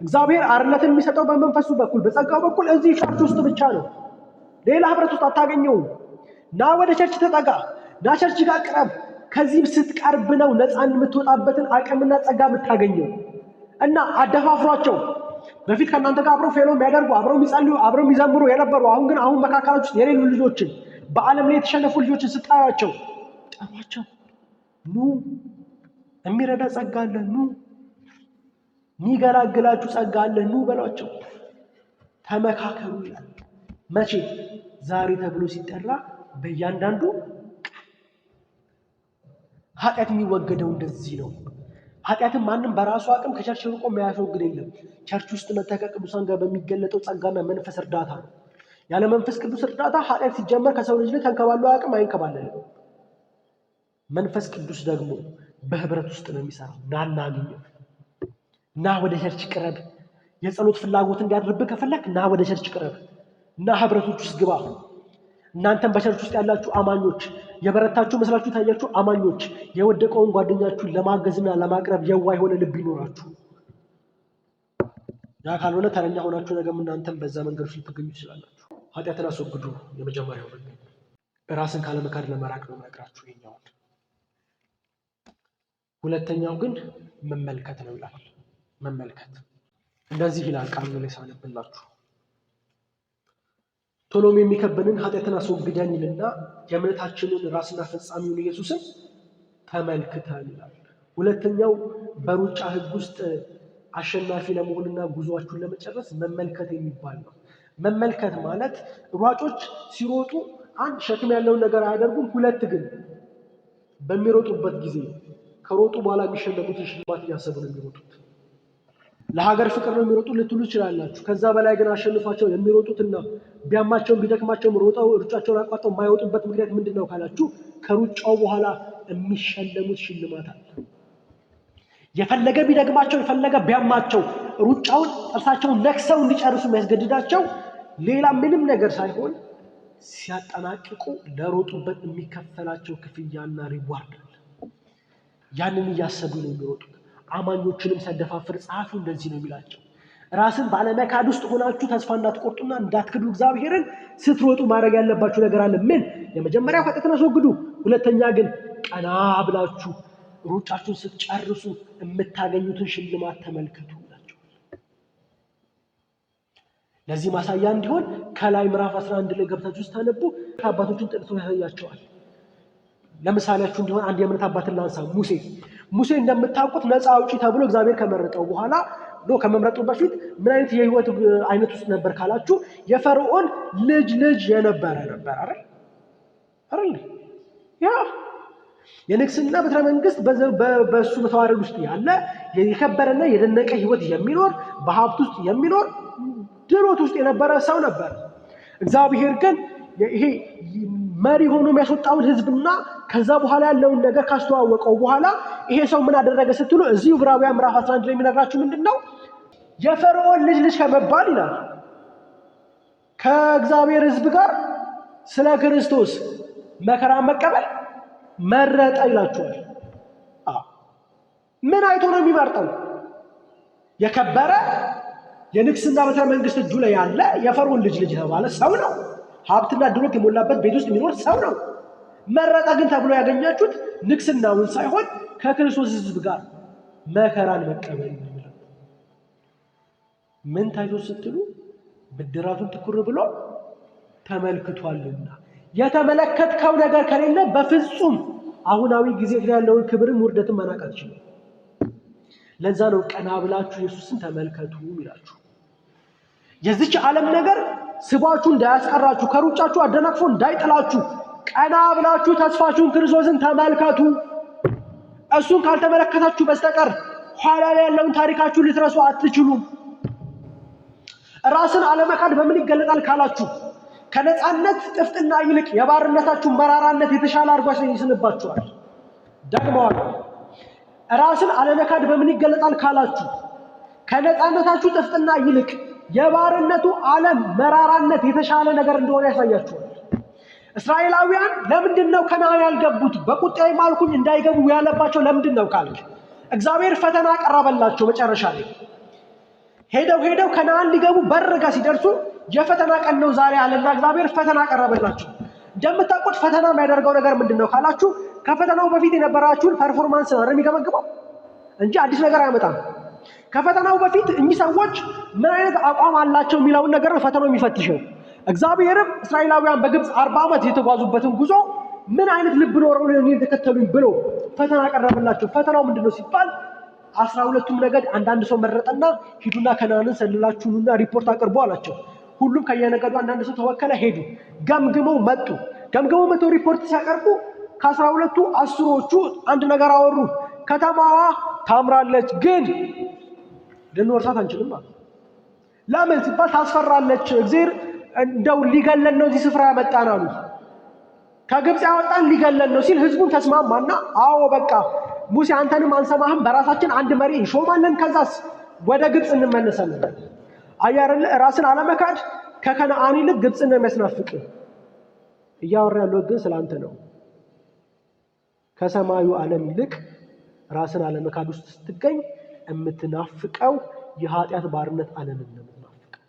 እግዚአብሔር አርነትን የሚሰጠው በመንፈሱ በኩል፣ በጸጋው በኩል እዚህ church ውስጥ ብቻ ነው። ሌላ ህብረት ውስጥ አታገኘውም። ና ወደ church ተጠጋ፣ ና church ጋር ቅረብ። ከዚህም ስትቀርብ ነው ነፃን የምትወጣበትን አቅምና ጸጋ የምታገኘው። እና አደፋፍሯቸው። በፊት ከእናንተ ጋር አብረው fellow የሚያደርጉ፣ አብረው የሚጸልዩ፣ አብረው የሚዘምሩ የነበሩ አሁን ግን አሁን መካከላችሁ ውስጥ የሌሉ ልጆችን፣ በዓለም ላይ የተሸነፉ ልጆችን ስታያቸው ጠሯቸው። ኑ፣ የሚረዳ ጸጋ አለ። ኑ። ሚገላግላችሁ ጸጋ አለ፣ ኑ በሏቸው። ተመካከሩ ይላል። መቼ? ዛሬ ተብሎ ሲጠራ በእያንዳንዱ ኃጢአት የሚወገደው እንደዚህ ነው። ኃጢአትን ማንም በራሱ አቅም ከ church ርቆ የሚያስወግድ የለም። Church ውስጥ መጥተህ ከቅዱሳን ጋር በሚገለጠው ጸጋና መንፈስ እርዳታ ነው። ያለ መንፈስ ቅዱስ እርዳታ ኃጢአት ሲጀመር ከሰው ልጅ ላይ ተንከባሎ አቅም አይንከባለልም። መንፈስ ቅዱስ ደግሞ በህብረት ውስጥ ነው የሚሰራው። ና እናግኘው፣ ና ወደ church ቅረብ። የጸሎት ፍላጎት እንዲያድርብህ ከፈለክ ና ወደ church ቅረብ፣ ና ህብረቶች ውስጥ ግባ። እናንተም በ church ውስጥ ያላችሁ አማኞች፣ የበረታችሁ መስላችሁ ታያችሁ አማኞች፣ የወደቀውን ጓደኛችሁን ለማገዝና ለማቅረብ የዋህ የሆነ ልብ ይኖራችሁ። ያ ካልሆነ ተረኛ ሆናችሁ ነገም እናንተም በዛ መንገድ ውስጥ ልትገኙ ትችላላችሁ። ኃጢአትን አስወግዱ። የመጀመሪያው መንገድ ራስን ካለመካድ ለመራቅ ነው የምነግራችሁ ይሄኛውን። ሁለተኛው ግን መመልከት ነው ይላል። መመልከት እንደዚህ ይላል ቃሉ ላይ ሳነብላችሁ፣ ቶሎም የሚከበንን ኃጢአትን አስወግደን ይልና የእምነታችንን ራስና ፈጻሚውን ኢየሱስን ተመልክተን ይላል። ሁለተኛው በሩጫ ሕግ ውስጥ አሸናፊ ለመሆንና ጉዞአችሁን ለመጨረስ መመልከት የሚባል ነው። መመልከት ማለት ሯጮች ሲሮጡ አንድ ሸክም ያለውን ነገር አያደርጉም። ሁለት ግን በሚሮጡበት ጊዜ ከሮጡ በኋላ የሚሸለሙትን ሽልማት እያሰቡ ነው የሚሮጡት። ለሀገር ፍቅር ነው የሚሮጡ ልትሉ ትችላላችሁ። ከዛ በላይ ግን አሸንፏቸው የሚሮጡትና ቢያማቸውም ቢደክማቸውም ሮጠው ሩጫቸውን አቋርጠው የማይወጡበት ምክንያት ምንድን ነው ካላችሁ ከሩጫው በኋላ የሚሸለሙት ሽልማት አለ። የፈለገ ቢደግማቸው የፈለገ ቢያማቸው ሩጫውን ጥርሳቸውን ነክሰው እንዲጨርሱ የሚያስገድዳቸው ሌላ ምንም ነገር ሳይሆን ሲያጠናቅቁ ለሮጡበት የሚከፈላቸው ክፍያና reward አለ። ያንን እያሰቡ ነው የሚሮጡት። አማኞችንም ሲያደፋፍር ጸሐፊው እንደዚህ ነው የሚላቸው፣ ራስን ባለመካድ ውስጥ ሆናችሁ ተስፋ እንዳትቆርጡና እንዳትክዱ እግዚአብሔርን ስትሮጡ ማድረግ ያለባችሁ ነገር አለ። ምን? የመጀመሪያው ኃጢአትን አስወግዱ። ሁለተኛ ግን ቀና ብላችሁ ሩጫችሁን ስትጨርሱ የምታገኙትን ሽልማት ተመልከቱ ይላቸዋል። ለዚህ ማሳያ እንዲሆን ከላይ ምዕራፍ 11 ላይ ገብታችሁ ስታነቡ አባቶችን ጠቅሶ ያሳያቸዋል። ለምሳሌያችሁ እንዲሆን አንድ የእምነት አባትን ላንሳ። ሙሴ ሙሴ እንደምታውቁት ነፃ አውጪ ተብሎ እግዚአብሔር ከመረጠው በኋላ ከመምረጡ በፊት ምን አይነት የህይወት አይነት ውስጥ ነበር ካላችሁ የፈርዖን ልጅ ልጅ የነበረ ነበር። አይደል አይደል? ያ የንግስና በትረ መንግስት በእሱ በተዋረድ ውስጥ ያለ የከበረና የደነቀ ህይወት የሚኖር በሀብት ውስጥ የሚኖር ድሎት ውስጥ የነበረ ሰው ነበር። እግዚአብሔር ግን ይሄ መሪ ሆኖ የሚያስወጣውን ህዝብና ከዛ በኋላ ያለውን ነገር ካስተዋወቀው በኋላ ይሄ ሰው ምን አደረገ ስትሉ እዚሁ ዕብራውያን ምዕራፍ 11 ላይ የሚነግራችሁ ምንድን ነው? የፈርዖን ልጅ ልጅ ከመባል ይላል ከእግዚአብሔር ህዝብ ጋር ስለ ክርስቶስ መከራ መቀበል መረጠ ይላችኋል። ምን አይቶ ነው የሚመርጠው? የከበረ የንግስና በትረ መንግስት እጁ ላይ ያለ የፈርዖን ልጅ ልጅ የተባለ ሰው ነው። ሀብትና ድሎት የሞላበት ቤት ውስጥ የሚኖር ሰው ነው። መረጠ ግን ተብሎ ያገኛችሁት ንግስናውን ሳይሆን ከክርስቶስ ህዝብ ጋር መከራን መቀበል ነው። ምን ታይቶ ስትሉ ብድራቱን ትኩር ብሎ ተመልክቷልና። የተመለከትከው ነገር ከሌለ በፍጹም አሁናዊ ጊዜ ያለውን ክብርም ውርደትን መናቅ አትችልም። ለዛ ነው ቀና ብላችሁ ኢየሱስን ተመልከቱ ይላችሁ። የዚች ዓለም ነገር ስባችሁ እንዳያስቀራችሁ፣ ከሩጫችሁ አደናቅፎ እንዳይጥላችሁ ቀና ብላችሁ ተስፋችሁን ክርስቶስን ተመልከቱ። እሱን ካልተመለከታችሁ በስተቀር ኋላ ላይ ያለውን ታሪካችሁ ልትረሱ አትችሉም። ራስን አለመካድ በምን ይገለጣል ካላችሁ ከነፃነት ጥፍጥና ይልቅ የባርነታችሁ መራራነት የተሻለ አድርጎ ይስንባችኋል። ደግመዋል። ራስን አለመካድ በምን ይገለጣል ካላችሁ ከነፃነታችሁ ጥፍጥና ይልቅ የባርነቱ ዓለም መራራነት የተሻለ ነገር እንደሆነ ያሳያችኋል። እስራኤላውያን ለምንድን ነው ከነዓን ያልገቡት? በቁጣዬ ማልኩኝ እንዳይገቡ ያለባቸው ለምንድን ነው ካልክ እግዚአብሔር ፈተና ቀረበላቸው። መጨረሻ ላይ ሄደው ሄደው ከነዓን ሊገቡ በር ጋር ሲደርሱ የፈተና ቀን ነው ዛሬ አለና እግዚአብሔር ፈተና ቀረበላቸው። እንደምታውቁት ፈተና የሚያደርገው ነገር ምንድን ነው ካላችሁ ከፈተናው በፊት የነበራችሁን performance ነው የሚገመግመው እንጂ አዲስ ነገር አያመጣም። ከፈተናው በፊት እኚህ ሰዎች ምን አይነት አቋም አላቸው የሚለውን ነገር ነው ፈተናው የሚፈትሸው። እግዚአብሔርም እስራኤላውያን በግብፅ 40 ዓመት የተጓዙበትን ጉዞ ምን አይነት ልብ ኖረው ነው እኔን የተከተሉኝ ብሎ ፈተና ቀረበላቸው። ፈተናው ምንድን ነው ሲባል 12ቱም ነገድ አንዳንድ ሰው መረጠና ሂዱና ከነዓንን ሰልላችሁ ኑና ሪፖርት አቅርቡ አላቸው። ሁሉም ከየነገዱ አንዳንድ ሰው ተወከለ፣ ሄዱ። ገምግመው መጡ። ገምግመው መጥተው ሪፖርት ሲያቀርቡ ከ12ቱ 10ዎቹ አንድ ነገር አወሩ። ከተማዋ ታምራለች፣ ግን ልንወርሳት አንችልም አሉ። ለምን ሲባል ታስፈራለች፣ እግዚአብሔር እንደው ሊገለን ነው እዚህ ስፍራ ያመጣን አሉ። ከግብፅ ያወጣን ሊገለን ነው ሲል ህዝቡን ተስማማና፣ አዎ በቃ ሙሴ አንተንም አንሰማህም፣ በራሳችን አንድ መሪ እንሾማለን፣ ከዛስ ወደ ግብፅ እንመለሳለን። አያርል ራስን አለመካድ ከከነዓን ይልቅ ግብፅን ነው የሚያስናፍቅ። እያወራ ያለው ግን ስለ አንተ ነው። ከሰማዩ ዓለም ይልቅ ራስን አለመካድ ውስጥ ስትገኝ የምትናፍቀው የኃጢአት ባርነት ዓለምን ነው የምትናፍቀው።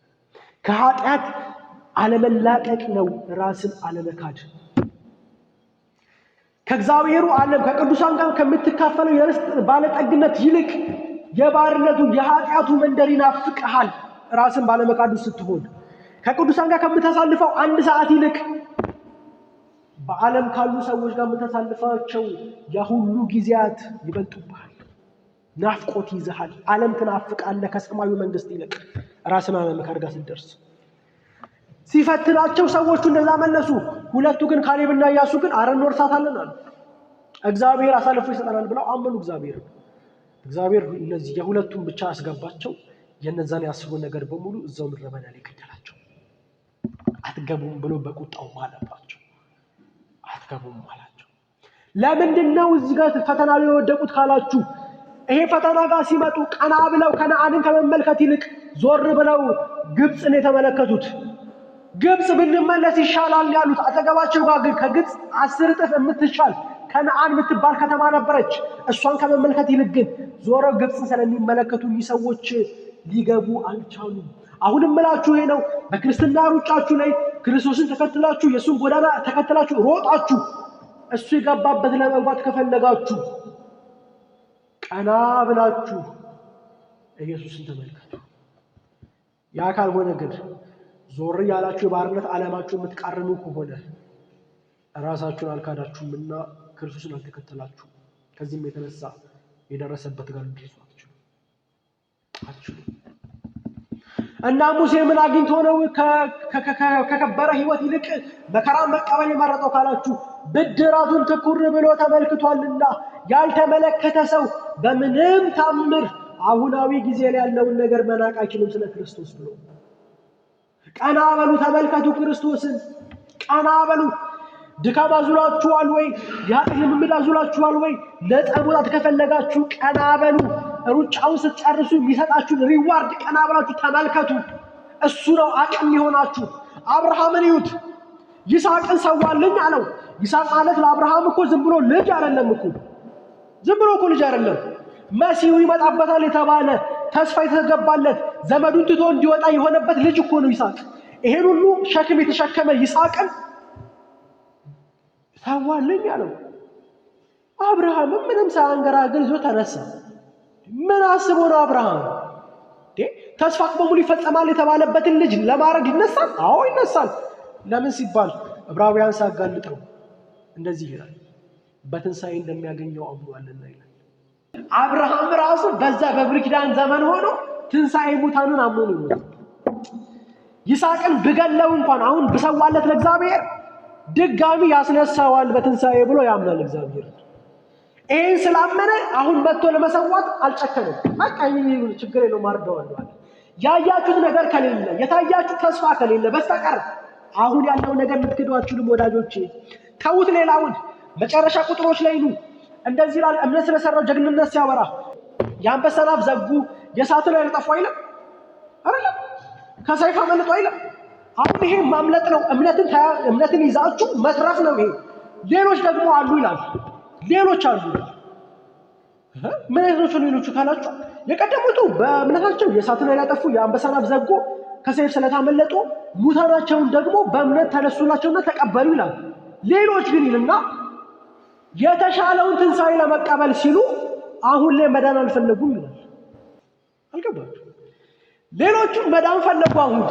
ከኃጢአት አለመላቀቅ ነው ራስን አለመካድ። ከእግዚአብሔሩ ዓለም ከቅዱሳን ጋር ከምትካፈለው የርስት ባለጠግነት ይልቅ የባርነቱ የኃጢአቱ መንደር ይናፍቅሃል። ራስን ባለመካድ ውስጥ ስትሆን ከቅዱሳን ጋር ከምታሳልፈው አንድ ሰዓት ይልቅ በዓለም ካሉ ሰዎች ጋር የምታሳልፋቸው የሁሉ ጊዜያት ይበልጡብሃል። ናፍቆት ይዘሃል። ዓለም ትናፍቃለህ ከሰማዩ መንግስት ይልቅ ራስን አለመካድ ጋር ስትደርስ። ሲፈትናቸው ሰዎቹ እንደዛ መለሱ። ሁለቱ ግን ካሌብና ኢያሱ ግን አረ እንወርሳታለን አሉ። እግዚአብሔር አሳልፎ ይሰጠናል ብለው አመኑ። እግዚአብሔር እነዚህ የሁለቱን ብቻ አስገባቸው። የነዛን ያስሩን ነገር በሙሉ እዛው ምድረ በዳ ላይ ገደላቸው። አትገቡም ብሎ በቁጣው ማለባቸው። አትገቡም አላቸው። ለምንድን ነው እዚህ ጋር ፈተና ላይ የወደቁት ካላችሁ፣ ይሄ ፈተና ጋር ሲመጡ ቀና ብለው ከነዓንን ከመመልከት ይልቅ ዞር ብለው ግብፅን የተመለከቱት። ግብፅ ብንመለስ ይሻላል ያሉት። አጠገባቸው ጋር ግን ከግብፅ 10 እጥፍ የምትሻል ከነዓን የምትባል ከተማ ነበረች። እሷን ከመመልከት ይልቅ ግን ዞረው ግብፅን ስለሚመለከቱ እኚህ ሰዎች ሊገቡ አልቻሉም። አሁንም እምላችሁ ይሄ ነው። በክርስትና ሩጫችሁ ላይ ክርስቶስን ተከትላችሁ የእሱን ጎዳና ተከትላችሁ ሮጣችሁ እሱ የገባበት ለመግባት ከፈለጋችሁ ቀና ብላችሁ ኢየሱስን ተመልከቱ። ያ ካልሆነ ግን ዞር ያላችሁ የባርነት ዓለማችሁ የምትቃርኑ ከሆነ ራሳችሁን አልካዳችሁምና ክርስቶስን አልተከተላችሁ። ከዚህም የተነሳ የደረሰበት ጋር ልትደርሱ አትችሉም። እና ሙሴ ምን አግኝቶ ነው ከከበረ ሕይወት ይልቅ መከራን መቀበል የመረጠው ካላችሁ፣ ብድራቱን ትኩር ብሎ ተመልክቷልና። ያልተመለከተ ሰው በምንም ታምር አሁናዊ ጊዜ ላይ ያለውን ነገር መናቅ አይችልም ስለ ክርስቶስ ብሎ። ቀና በሉ፣ ተመልከቱ ክርስቶስን። ቀና በሉ። ድካም አዙላችኋል ወይ? የኃጢአት ልምምድ አዙላችኋል ወይ? ነፃ መውጣት ከፈለጋችሁ ቀና በሉ። ሩጫውን ስትጨርሱ የሚሰጣችሁን reward ቀና ብላችሁ ተመልከቱ። እሱ ነው አቅም የሚሆናችሁ። አብርሃምን እዩት። ይስሐቅን ሰዋልኝ አለው። ይስሐቅ ማለት ለአብርሃም እኮ ዝም ብሎ ልጅ አይደለም እኮ ዝም ብሎ እኮ ልጅ አይደለም። መሲሁ ይመጣበታል የተባለ ተስፋ የተገባለት ዘመዱን ትቶ እንዲወጣ የሆነበት ልጅ እኮ ነው ይስሐቅ። ይሄን ሁሉ ሸክም የተሸከመ ይስሐቅን ሰዋልኝ አለው። አብርሃምም ምንም ሳያንገራግር ይዞ ተነሳ። ምን አስቦ ነው አብርሃም? ተስፋ በሙሉ ይፈጸማል የተባለበትን ልጅ ለማረድ ይነሳል? አዎ ይነሳል። ለምን ሲባል ዕብራውያን ሲያጋልጠው እንደዚህ ይላል፣ በትንሣኤ እንደሚያገኘው አምኗልና ይላል። አብርሃም ራሱ በዛ በብሉይ ኪዳን ዘመን ሆኖ ትንሣኤ ሙታንን አምኖ ነው የሞተው። ይስሐቅን ብገለው እንኳን አሁን ብሰዋለት ለእግዚአብሔር ድጋሚ ያስነሳዋል በትንሣኤ ብሎ ያምናል እግዚአብሔር። ይህን ስላመነ አሁን መጥቶ ለመሰዋት አልጨከንም። በቃ ችግር የለውም አርደዋለሁ አለ። ያያችሁት ነገር ከሌለ፣ የታያችሁት ተስፋ ከሌለ በስተቀር አሁን ያለው ነገር ልትክዱ አትችሉም ወዳጆቼ። ተዉት ሌላውን። መጨረሻ ቁጥሮች ላይ ኑ። እንደዚህ ይላል። እምነት ስለሰራው ጀግንነት ሲያወራ የአንበሳን አፍ ዘጉ፣ የእሳትን ኃይል ጠፉ አይልም? አይደለም? ከሰይፍ አመለጡ አይልም? አሁን ይሄ ማምለጥ ነው። እምነትን ይዛችሁ መትረፍ ነው ይሄ። ሌሎች ደግሞ አሉ ይላል። ሌሎች አሉ። ምን አይነት ናቸው ሌሎቹ ካላችሁ፣ የቀደሙቱ በእምነታቸው የእሳትን ኃይል ያጠፉ፣ የአንበሳን አፍ ዘጉ፣ ከሰይፍ ስለታመለጡ ሙታናቸውን ደግሞ በእምነት ተነሱላቸውና ተቀበሉ ይላል። ሌሎች ግን ይልና የተሻለውን ትንሣኤ ለመቀበል ሲሉ አሁን ላይ መዳን አልፈለጉም ይላል። አልገባችሁ? ሌሎቹም መዳን ፈለጉ። አሁን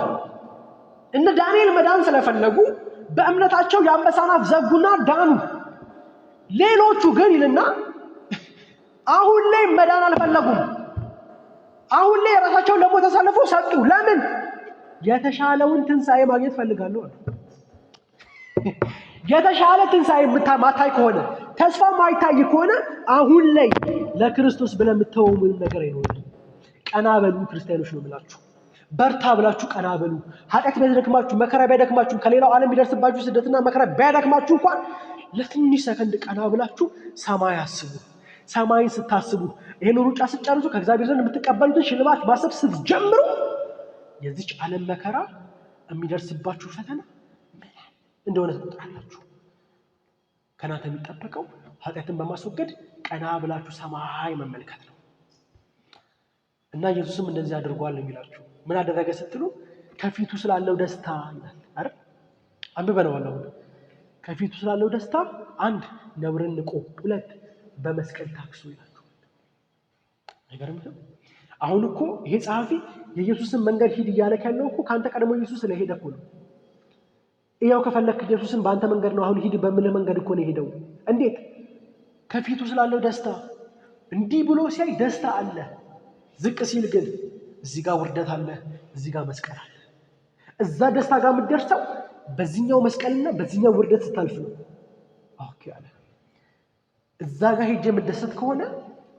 እነ ዳንኤል መዳን ስለፈለጉ በእምነታቸው የአንበሳን አፍ ዘጉና ዳኑ። ሌሎቹ ግን ይልና አሁን ላይ መዳን አልፈለጉም። አሁን ላይ ራሳቸውን ለሞት አሳልፈው ሰጡ። ለምን? የተሻለውን ትንሣኤ ማግኘት ፈልጋለሁ አሉ። የተሻለ ትንሣኤ ማታይ ከሆነ፣ ተስፋ ማይታይ ከሆነ፣ አሁን ላይ ለክርስቶስ ብለህ የምትተወው ምንም ነገር አይኖርም። ቀና በሉ ክርስቲያኖች ነው የምላችሁ። በርታ ብላችሁ ቀና በሉ። ኃጢአት ቢያደክማችሁ፣ መከራ ቢያደክማችሁ፣ ከሌላው ዓለም ቢደርስባችሁ ስደትና መከራ ቢያደክማችሁ እንኳን ለትንሽ ሰከንድ ቀና ብላችሁ ሰማይ አስቡ። ሰማይን ስታስቡ፣ ይህን ሩጫ ስትጨርሱ ከእግዚአብሔር ዘንድ የምትቀበሉትን ሽልማት ማሰብ ስትጀምሩ የዚች ዓለም መከራ፣ የሚደርስባችሁ ፈተና ምን እንደሆነ ትቆጥራላችሁ። ከእናንተ የሚጠበቀው ኃጢአትን በማስወገድ ቀና ብላችሁ ሰማይ መመልከት ነው። እና ኢየሱስም እንደዚህ አድርጓል ነው የሚላችሁ። ምን አደረገ ስትሉ ከፊቱ ስላለው ደስታ ይላል አይደል? አንብበነዋል። አሁን ከፊቱ ስላለው ደስታ አንድ ነውርን ንቆ፣ ሁለት በመስቀል ታግሶ ይላችኋል። አይገርምም? አሁን እኮ ይሄ ጸሐፊ የኢየሱስን መንገድ ሂድ እያለ ያለው እኮ ከአንተ ቀድሞ ኢየሱስ ስለሄደ እኮ ነው። እያው ከፈለክ ኢየሱስን በአንተ መንገድ ነው አሁን ሂድ በምልህ መንገድ እኮ ነው የሄደው። እንዴት? ከፊቱ ስላለው ደስታ። እንዲህ ብሎ ሲያይ ደስታ አለ። ዝቅ ሲል ግን እዚህ ጋር ውርደት አለ፣ እዚህ ጋር መስቀል አለ። እዛ ደስታ ጋር የምትደርሰው በዚህኛው መስቀልና በዚህኛው ውርደት ስታልፍ ነው። Okay አለ። እዛ ጋር ሄጄ የምደሰት ከሆነ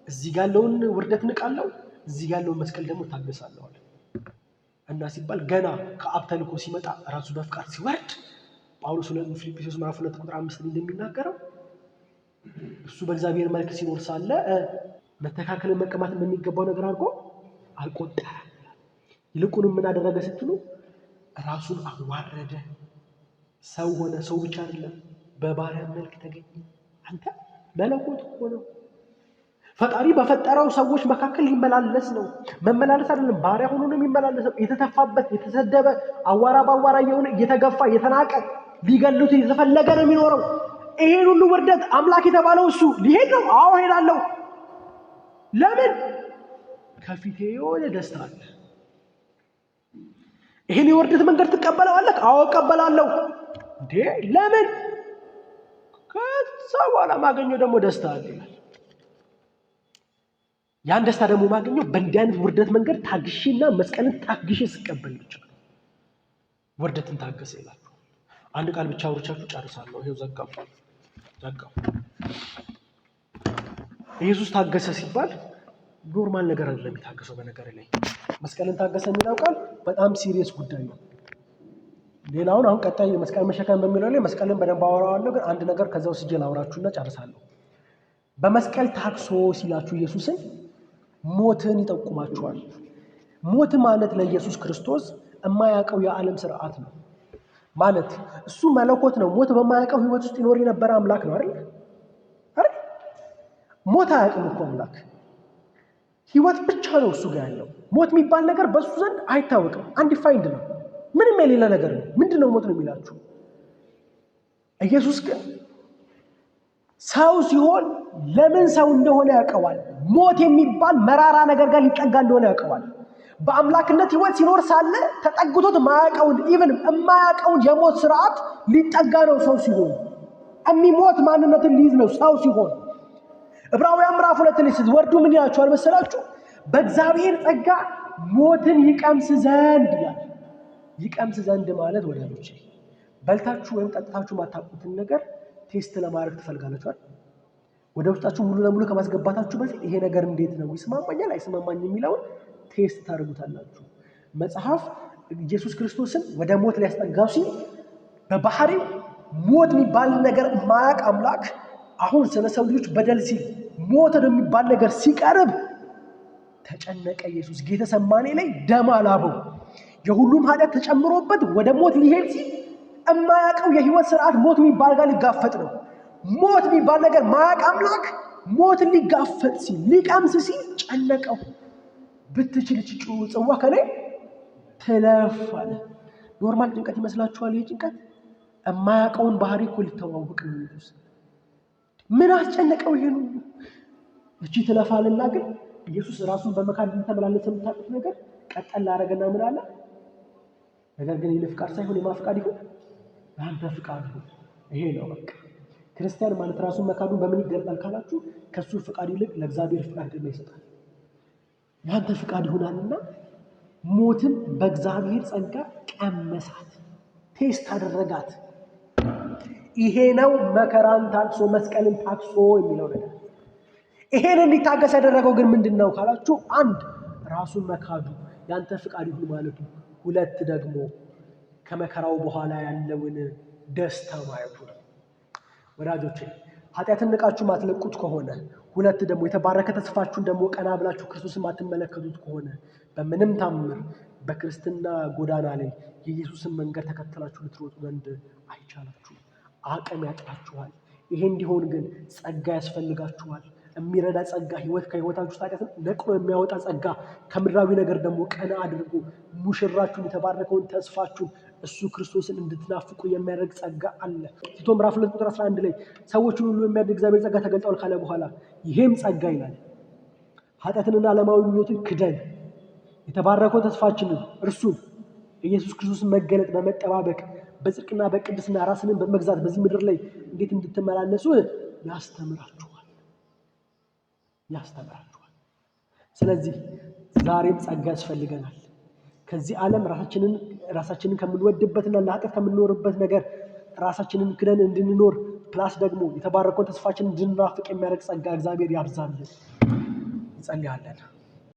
እዚህ ጋር ያለውን ውርደት ንቃለሁ፣ እዚህ ጋር ያለውን መስቀል ደግሞ ታገሳለሁ አለ። እና ሲባል ገና ከአብ ተልኮ ሲመጣ ራሱ በፍቃድ ሲወርድ ጳውሎስ ፊልጵስዩስ ምዕራፍ 2 ቁጥር 5 እንደሚናገረው እሱ በእግዚአብሔር መልክ ሲኖር ሳለ መተካከልን መቀማት እንደሚገባው ነገር አድርጎ አልቆጠረም። ይልቁንም ምን አደረገ ስትሉ ራሱን አዋረደ፣ ሰው ሆነ። ሰው ብቻ አይደለም፣ በባሪያ መልክ ተገኘ። አንተ መለኮት እኮ ነው። ፈጣሪ በፈጠረው ሰዎች መካከል ሊመላለስ ነው። መመላለስ አይደለም፣ ባሪያ ሆኖ ነው የሚመላለሰው። የተተፋበት፣ የተሰደበ፣ አዋራ በአዋራ እየሆነ፣ እየተገፋ፣ እየተናቀ፣ ሊገሉት እየተፈለገ ነው የሚኖረው። ይሄን ሁሉ ውርደት አምላክ የተባለው እሱ ሊሄድ ነው። አዎ ሄዳለሁ። ለምን? ከፊቴ የሆነ ደስታ አለ። ይሄን የውርደት መንገድ ትቀበለዋለህ? አዎ እቀበላለሁ። እንዴ ለምን? ከዛ በኋላ ማገኘው ደግሞ ደስታ አለ ይላል። ያን ደስታ ደግሞ ማገኘው በእንዲህ አይነት ውርደት መንገድ ታግሼና መስቀልን ታግሼ ስቀበል ብቻ። ውርደትን ታገሰ ይላል። አንድ ቃል ብቻ አውርቻችሁ ጨርሳለሁ። ይሄው ዘጋው ዘጋው። ኢየሱስ ታገሰ ሲባል normal ነገር አይደለም የታገሰው። በነገር ላይ መስቀልን ታገሰ የሚለው ቃል በጣም serious ጉዳይ ነው። ሌላውን አሁን ቀጣይ መስቀል መሸከም በሚለው ላይ መስቀልን በደንብ አወራዋለሁ። ግን አንድ ነገር ከዛ ወስጄ ላውራችሁና ጨርሳለሁ። በመስቀል ታግሶ ሲላችሁ ኢየሱስን ሞትን ይጠቁማችኋል። ሞት ማለት ለኢየሱስ ክርስቶስ የማያውቀው የዓለም ስርዓት ነው። ማለት እሱ መለኮት ነው። ሞት በማያውቀው ህይወት ውስጥ ይኖር የነበረ አምላክ ነው አይደል? አይደል? ሞት አያውቅም እኮ አምላክ። ህይወት ብቻ ነው እሱ ጋር ያለው። ሞት የሚባል ነገር በእሱ ዘንድ አይታወቅም። Undefined ነው። ምንም የሌለ ነገር ነው። ምንድን ነው ሞት ነው የሚላችሁ? ኢየሱስ ግን ሰው ሲሆን ለምን ሰው እንደሆነ ያውቀዋል። ሞት የሚባል መራራ ነገር ጋር ሊጠጋ እንደሆነ ያውቀዋል። በአምላክነት ህይወት ሲኖር ሳለ ተጠግቶት ማያውቀውን፣ even የማያውቀውን የሞት ስርዓት ሊጠጋ ነው ሰው ሲሆን። የሚሞት ማንነትን ሊይዝ ነው ሰው ሲሆን። ዕብራውያን ምዕራፍ 2 ላይ ስትወርዱ ምን ይላችኋል መሰላችሁ? በእግዚአብሔር ጸጋ ሞትን ይቀምስ ዘንድ ይላል። ይቀምስ ዘንድ ማለት ወዳጆቼ በልታችሁ ወይም ጠጥታችሁ ማታውቁትን ነገር taste ለማድረግ ትፈልጋላችሁ አይደል? ወደ ውስጣችሁ ሙሉ ለሙሉ ከማስገባታችሁ በፊት ይሄ ነገር እንዴት ነው፣ ይስማማኛል አይስማማኝ የሚለውን taste ታደርጉታላችሁ። መጽሐፍ ኢየሱስ ክርስቶስን ወደ ሞት ሊያስጠጋው ሲል በባህሪው ሞት የሚባል ነገር ማያውቅ አምላክ አሁን ስለ ሰው ልጆች በደል ሲል ሞት ወደሚባል ነገር ሲቀርብ ተጨነቀ። ኢየሱስ ጌተሰማኔ ላይ ደም አላበው። የሁሉም ኃጢአት ተጨምሮበት ወደ ሞት ሊሄድ ሲል የማያውቀው የህይወት ስርዓት ሞት የሚባል ጋር ሊጋፈጥ ነው። ሞት የሚባል ነገር ማያውቅ አምላክ ሞትን ሊጋፈጥ ሲል፣ ሊቀምስ ሲል ጨነቀው። ብትችል ይህች ጽዋ ከኔ ትለፍ አለ። Normal ጭንቀት ይመስላችኋል? ይህ ጭንቀት የማያውቀውን ባህሪ እኮ ሊተዋወቅ ነው ኢየሱስ። ምን አስጨነቀው? ይሄን ሁሉ እቺ ትለፋልና ግን ኢየሱስ ራሱን በመካድ እንደተመላለሰ የምታውቁት ነገር ቀጠል አደረገና ምን አለ? ነገር ግን የኔ ፍቃድ ሳይሆን የማን ፍቃድ ይሁን? የአንተ ፍቃድ ይሁን። ይሄ ነው በቃ። ክርስቲያን ማለት ራሱን መካዱን በምን ይገልጣል ካላችሁ ከሱ ፍቃድ ይልቅ ለእግዚአብሔር ፍቃድ ቅድሚያ ይሰጣል። ያንተ ፍቃድ ይሆናልና ሞትን በእግዚአብሔር ጸጋ ቀመሳት፣ taste አደረጋት። ይሄ ነው መከራን ታግሶ መስቀልን ታግሶ የሚለው ነገር። ይሄን እንዲታገስ ያደረገው ግን ምንድን ነው ካላችሁ፣ አንድ ራሱን መካዱ ያንተ ፍቃድ ይሁን ማለቱ፣ ሁለት ደግሞ ከመከራው በኋላ ያለውን ደስታ ማየቱ ነው። ወዳጆቼ ኃጢአትን ንቃችሁ ማትለቁት ከሆነ፣ ሁለት ደግሞ የተባረከ ተስፋችሁን ደግሞ ቀና ብላችሁ ክርስቶስን ማትመለከቱት ከሆነ በምንም ታምር በክርስትና ጎዳና ላይ የኢየሱስን መንገድ ተከትላችሁ ልትሮጡ ዘንድ አይቻላችሁም። አቅም ያጥራችኋል። ይሄ እንዲሆን ግን ጸጋ ያስፈልጋችኋል። የሚረዳ ጸጋ፣ ህይወት ከህይወታችሁ ውስጥ ኃጢአትን ነቅሎ የሚያወጣ ጸጋ፣ ከምድራዊ ነገር ደግሞ ቀና አድርጎ ሙሽራችሁን የተባረከውን ተስፋችሁን እሱ ክርስቶስን እንድትናፍቁ የሚያደርግ ጸጋ አለ። ቲቶ ምዕራፍ 2 ቁጥር 11 ላይ ሰዎችን ሁሉ የሚያደርግ እግዚአብሔር ጸጋ ተገልጧል ካለ በኋላ ይሄም ጸጋ ይላል ኃጢአትንና ዓለማዊ ምኞትን ክደን የተባረከውን ተስፋችንን እርሱን ኢየሱስ ክርስቶስን መገለጥ በመጠባበቅ በጽድቅና በቅድስና ራስንን በመግዛት በዚህ ምድር ላይ እንዴት እንድትመላለሱ ያስተምራችኋል ያስተምራችኋል። ስለዚህ ዛሬም ጸጋ ያስፈልገናል። ከዚህ ዓለም ራሳችንን ከምንወድበትና ለኃጢአት ከምንኖርበት ነገር ራሳችንን ክደን እንድንኖር plus ደግሞ የተባረከውን ተስፋችንን እንድንናፍቅ የሚያደርግ ጸጋ እግዚአብሔር ያብዛልን። እንጸልያለን።